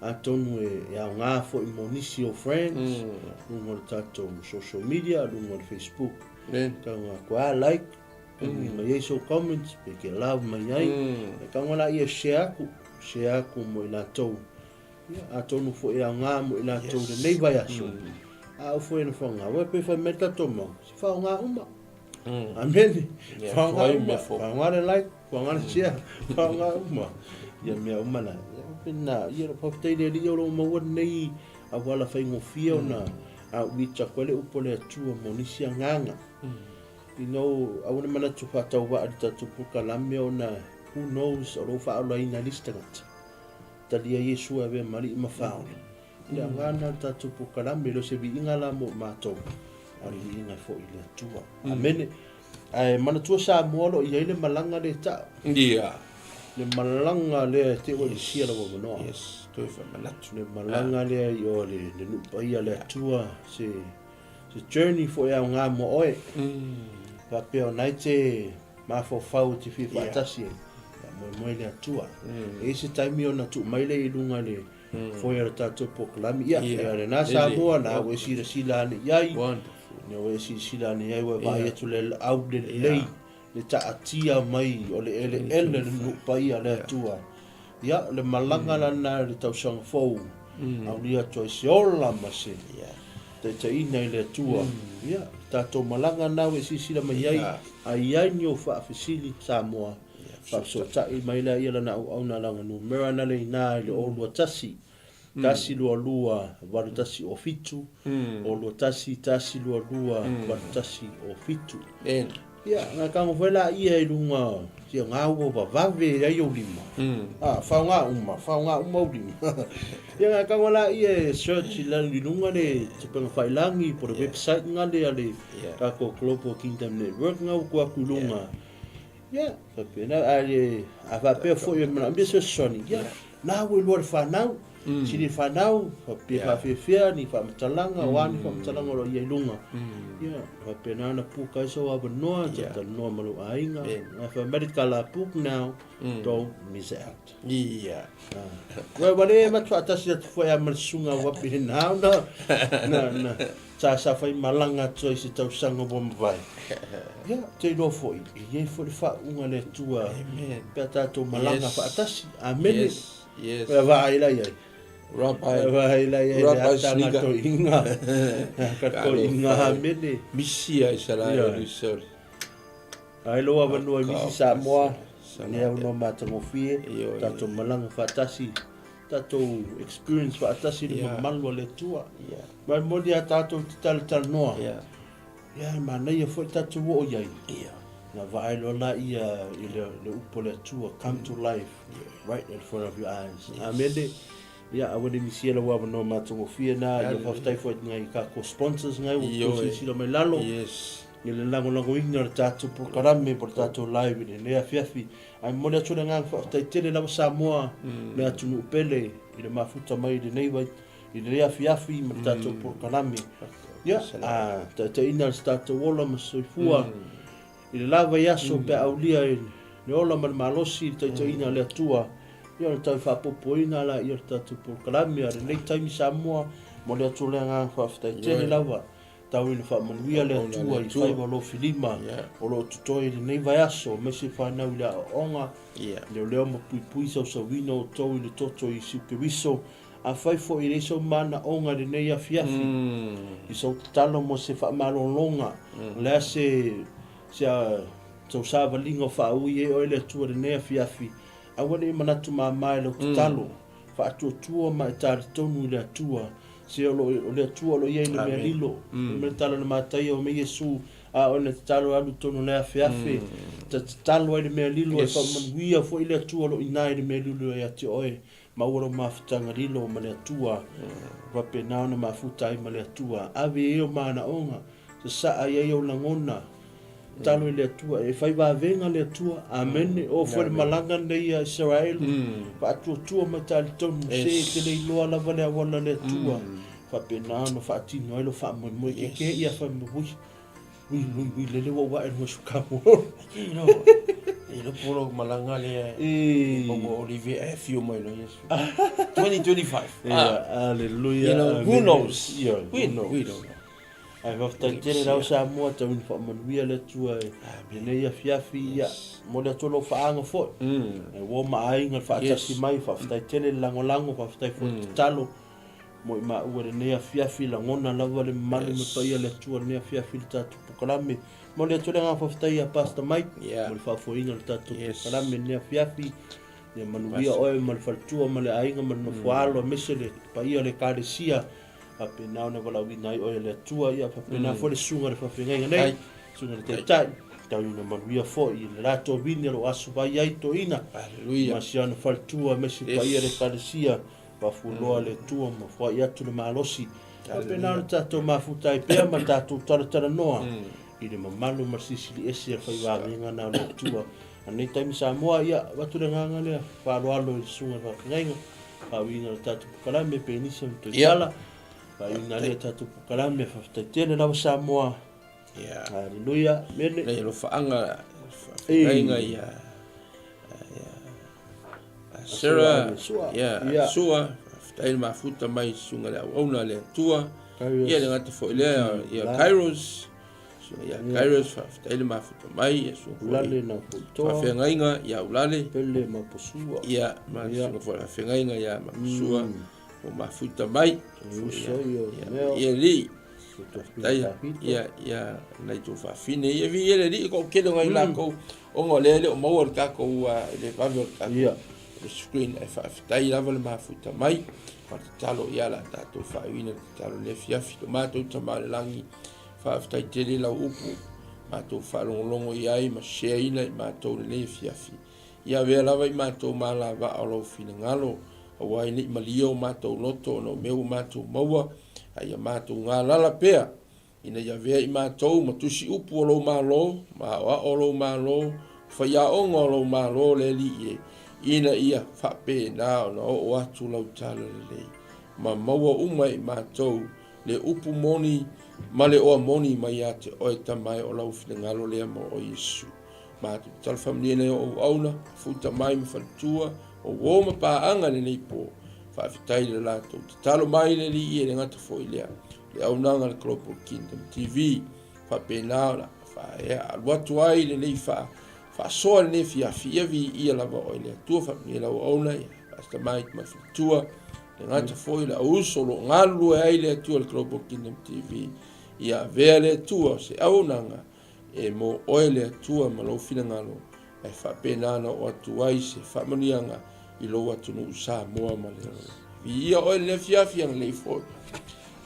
Atonu e, e aoga foi mo nisi o friends, luga o le tatou social media, luga o le Facebook. Amen. Tau ngā koe a like, pe mm. mai ai so comments, pe ke love mai ai. E kaunga la ia share aku, share aku mo i latou. Ia, atonu foi e aoga mo i latou yes. lenei vaiaso. A au foi na whanga, wai pe whai mai tatou mau, se whaonga uma. Amene. Yeah, Whaonga whai uma, mea fou. whaonga le like, whaonga le share, whaonga uma. Ia mea uma na. Ia, pena, ia lo whawhitai le ria o lo maua nei a wala whaingofia ona a uita koe le upo le atua mo nisi anganga. You know, aua ne manatu whatauvaa le tatou polokalame ona who knows o lo whaolaina e le isi tagata. Talia Iesu e avea ma alii ma whaola. Le agaga lena o le tatou polokalame, e le o se viiga la mo matou, a o le viiga foi i le Atua. Amene. Ae manatua Samoa o lo o i ai le malaga lea e tau. Ia. Le malaga lea e te ua lisia lau avanoa. Yes, toe faamanatu. Le malaga lea i o le, le nuu paia a le Atua, se, se journey foi e aoga mo oe. Faapea o na e te mafaufau e te fia faatasi ai. Ia moemoe le Atua. E i ai se taimi ona tuu mai lea i luga le, Foe o le tatou polokalame. Ia, ia lena Samoa, na ua e silasila ane i ai. Na ua e silasila ane i ai, ua e vaai atu le au lelei, le taatia mai o le eleele le nuu paia a le Atua. Ia, le malaga lana i le tausaga fou, aulia atu ai se ola ma se taitaiina i le Atua. Ia, le tatou malaga lena ua e silasila mai ai, a i ai ni ou faafesili Samoa, Faafesootai mai lea ia lana auauna lana numera na le ina i le 021 122 8107 021 122 8107. Ia, nga kango foi la ia i lunga sia ngā ua vavave ai ou lima. Ah, whaonga uma, whaonga uma ou lima. Ia nga kango la ia e search i la i lunga le te penga whailangi po le website nga le a le kako Global Kingdom Network nga uku aku i lunga. Ia, faapena, a le, a faapea foi e manaomia se fesoasoani, ia, na ua iloa le fanau, sili le fanau, faapea faafeafea ni faamatalaga, o a ni faamatalaga o lo o i ai i luga. Ia, faapena ona puka ai sou avanoa, talatalanoa ma lou aiga, ae fai mai le tala book now, don't miss out. Ia. Ua ua le avatu faatasi atu foi a ma le susuga ua pena ona na na sa sa fai malaga atu ai i se tausaga ua mavae. Ia, te iloa foi, e i ai foi le faauuga a le Atua Amen. pe a tatou malaga Yes. faatasi. Amene. Yes. Yes. Pea vaai la i ai. Rabbi. Pea vaai la i ai le Rabbi ata nga Sneaker. toiga. Ka toiga amene. Misia i Sarai Ia. o Lusoli. Ai lou avanoa i misi Samoa, lenei avanoa matagofie, Ioe. tatou malaga faatasi, tatou experience faatasi le mamalu a le Atua. Ma e moni a tatou te talatalanoa. Ia, e manaia foi le tatou oo i ai. Na vaai loa la ia i le, le upu a le Atua, come to life right in front of your eyes. Amene. Ia, aua ne misia lau avanoa matagofie na, ia faafetai foi i ngai kako sponsors ngai ua Ioe. silasila mai lalo. Yes. i le lagolagoina o le tatou polokalame po o le tatou live i lenei afiafi. Ae momoli atu le agaga faafetai tele lava Samoa, le atunuu pele i le mafuta mai i lenei vai, i lenei afiafi ma le tatou polokalame. Ia, a taitaiina le tatou ola ma soifua i le la vaiaso pe a aulia i le ola ma le malosi i le taitaiina a le Atua, ia ona tau faaopoopoina laia o le tatou polokalame a lenei taimi Samoa. Momoli atu le agaga faafetai tele lava. Tau ina faamanuia le Atua i faiva lofilima o lo o totoe i lenei vaiaso, aemaise fanau i le aoaoga, leoleo ma puipui sausauina outou i le toto i Iesu Keriso. Afai foi e leai sou manaoga i lenei afiafi, i sou tatalo mo se faamalologa, o le a se se sou savaliga o faaui ai oe le Atua i lenei afiafi, aua ne i manatu mama i lau tatalo. Faatuatua ma e talitonu i le Atua. Se o lo o le Atua o lo o i ai i le mea lilo. Fai mai le tala a le Mataia, o mea Iesu, a oe na tatalo e alu i totonu o le afeafe, ta tatalo ai i le mea lilo, e faamanuia foi le Atua o lo o i ina i le mea lilo ia te oe. Maua lou mafutaga lilo ma le Atua, faapena ona mafuta ai ma le Atua. Ave i ai ou manaoga, sasaa i ai ou lagona, Tatalo i le Atua, e fai vavega le Atua. Amene. O foi le malaga lenei a Isaraelu, faatuatua ma talitonu, se e te le iloa lava le auala o le Atua. Faapena ona faatino ai lou faamoemoe. Ke ke ia fai mai, ui, ui, ui, ui, lele ua ou ae luga sukamu. E lo polo malaga lea e mauga Olive e afio mai lo Iesu. 2025. Yeah, hallelujah. You know, who knows? Yeah, we, we don't know. Ae faafetai tele lau Samoa tau ina faamanuia le Atua i lenei afiafi ia momoli atu lou faaga foi e uo ma aiga le faatasi mai faafetai tele le lagolago faafetai foi le tatalo mo i maua i lenei afiafi lagona lava le mamalu ma le paia o le Atua i lenei afiafi i le tatou polokalame momoli atu le agaga faafetai ia Pastor Mike mo le faafoeina o le tatou polokalame i lenei afiafi ia manuia oe ma le faletua ma le aiga ma le nofoaalo aemaise le paia o le Ekalesia Faapena ona valaauina ai oe e le Atua, ia faapena foi le susuga i le faafeagaiga nei, susuga i le Taitai, tau ina manuia foi i le latou vini o lo o aso vai ai toeaina, ma si ana faletua aemaise paia o le Ekalesia, faafualoa le Atua ma foai atu le malosi. Faapena ona tatou mafuta ai pea ma tatou talatalanoa i le mamalu ma le silisili ese o le faivavega na o le Atua. A lenei taimi Samoa, ia avatu le agaga lea faaaloalo i le susuga i le faafeagaiga, faauiina o le tatou polokalame Penisa ma Toetala, faauiina lea tatou polokalame, faafetai tele lava Samoa. Yeah. Haleluia. Mene. Nei alofaaga faafeagaiga ia ia Sarah, ia Sua, faafetai le mafuta mai susuga le auauna a le Atua. Ia le gata foi lea ia Kairos, susuga ia Kairos, faafetai le mafuta mai ia susuga foi. Ulale na Putoa. Faafeagaiga ia Ulale. Pele ma Posua. Ia ma susuga foi faafeagaiga ia Mapusua. O mafuta mai. Uso ia Ia li. Faafetai ia ia nai tou faafine ia vi ele li ko kele ngai lakou ona o lea e le o maua le takou i le vave o le takou le screen ae faafetai lava le mafuta mai ma tatalo ia la tatou faaiuina le tatalo le afiafi lo matou Tama i le lagi faafetai tele lau upu matou faalogologo i ai ma share ina i matou lenei afiafi ia avea lava i matou ma alavaa o lou finagalo aua e le i malie o matou loto ona o mea ua matou maua a ia matou galala pea, ina ia avea i matou ma tusi upu o lou Malo, ma aoao o lou Malo, faiaoga o lou Malo le Alii e, ina ia faapena ona oo atu lau talalelei, ma maua uma e i matou le upu moni ma le oa moni mai ia te oe Tama e o lau finagalo lea mo oe Iesu. Matou tatalo faamanuia nei o auauna, futa mai ma faletua, o uo ma paaga i lenei po. Faafetai i le latou tatalo mai le Alii e le gata foi lea, le auaunaga a le Global Kingdom TV. Faapena ona faaea alu atu ai lenei faa faasoa lenei afiafi, ia viia lava oe le Atua, faamanuia lau auauna, ia Pastor Mike ma faletua, le gata foi le auuso o lo o galulue ai le Atua i le Global Kingdom TV. Ia avea le Atua o se auaunaga E mo oe le Atua ma lou finagalo, ae faapena ona oo atu ai se faamanuiaga i lou atunuu Samoa ma le lalolagi. Viia oe i lenei afiafi agalelei foi.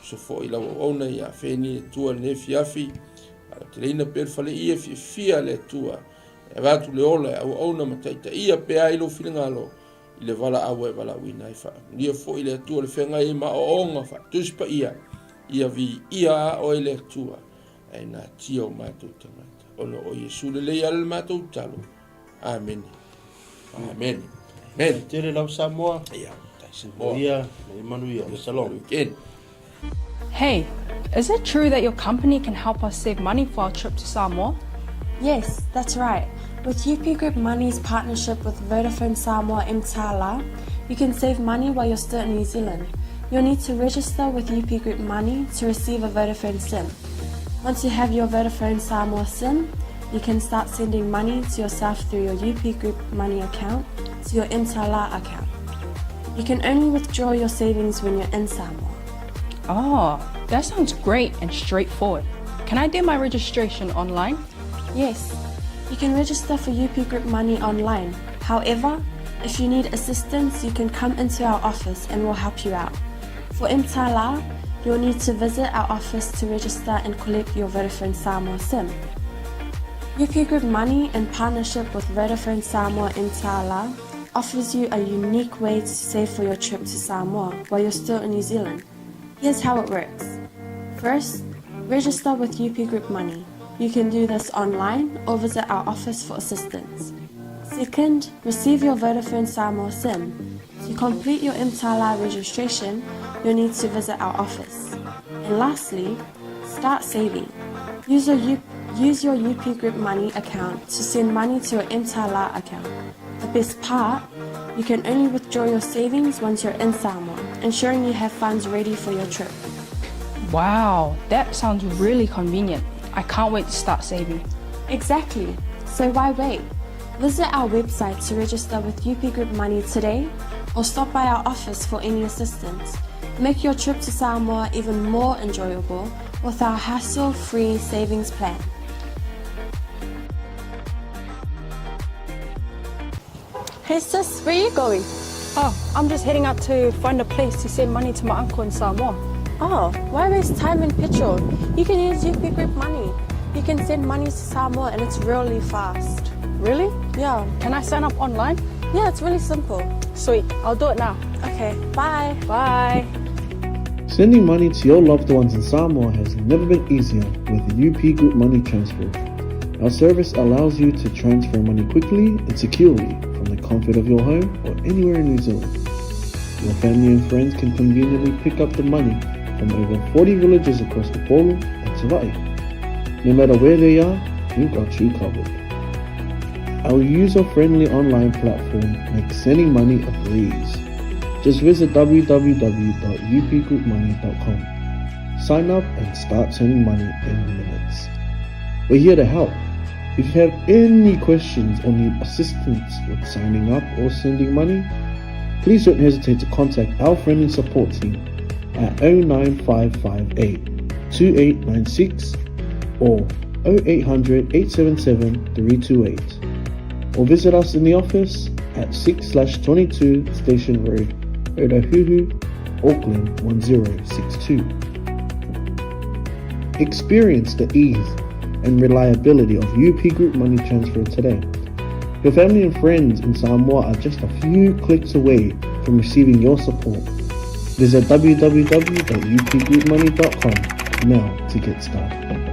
Uso foi lau auauna ia afeni le Atua i lenei afiafi, faalauteleina pea le faleia fiafia a le Atua, e avatu le ola e auauna ma taitaia pea ai lou finagalo i le valaau e valaauina ai. Faamanuia foi le Atua le feagai ai ma aoaoga faatusi paia, ia viia a oe le Atua. Ae natia o matou tagata, ona o Iesu lelei ala le matou talo. Amene. Amene. Amene. Tele lau Samoa. Ia, tai Samoa. Ia, ia manuia. Shalom. Weekend. Hey, is it true that your company can help us save money for our trip to Samoa? Yes, that's right. With UP Group Money's partnership with Vodafone Samoa Mtala, you can save money while you're still in New Zealand. You'll need to register with UP Group Money to receive a Vodafone SIM. Once you have your Vodafone Samoa SIM, you can start sending money to yourself through your UP Group Money account to your Mtala account. You can only withdraw your savings when you're in Samoa. Oh, that sounds great and straightforward. Can I do my registration online? Yes, you can register for UP Group Money online. However, if you need assistance, you can come into our office and we'll help you out. For Mtala, you'll need to visit our office to register and collect your Vodafone Samoa SIM. UP Group Money, in partnership with Vodafone Samoa Mtala, offers you a unique way to save for your trip to Samoa while you're still in New Zealand. Here's how it works. First, register with UP Group Money. You can do this online or visit our office for assistance. Second, receive your Vodafone Samoa SIM. To complete your Mtala registration, you'll need to visit our office. And lastly, start saving. Use your, U- use your UP Group Money account to send money to your Mtala account. The best part, you can only withdraw your savings once you're in Samoa, ensuring you have funds ready for your trip. Wow, that sounds really convenient. I can't wait to start saving. Exactly. So why wait? Visit our website to register with UP Group Money today or stop by our office for any assistance. Make your trip to Samoa even more enjoyable with our hassle-free savings plan. Hey sis, where are you going? Oh, I'm just heading out to find a place to send money to my uncle in Samoa. Oh, why waste time and petrol? You can use UP Group Money. You can send money to Samoa and it's really fast. Really? Yeah. Can I sign up online? Yeah, it's really simple. Sweet, I'll do it now. Okay, bye. Bye. Sending money to your loved ones in Samoa has never been easier with UP Group Money Transfer. Our service allows you to transfer money quickly and securely from the comfort of your home or anywhere in New Zealand. Your family and friends can conveniently pick up the money from over 40 villages across Upolu and Savaii. No matter where they are, we've got you covered. Our user-friendly online platform makes sending money a breeze. Just visit www.upgroupmoney.com. Sign up and start sending money in minutes. We're here to help. If you have any questions or need assistance with signing up or sending money, please don't hesitate to contact our friendly support team at 09558 2896 or 0800 877 328 or visit us in the office at 6/22 Station Road, Otahuhu, Auckland 1062. Experience the ease and reliability of UP Group Money Transfer today. Your family and friends in Samoa are just a few clicks away from receiving your support. Visit www.upgroupmoney.com now to get started.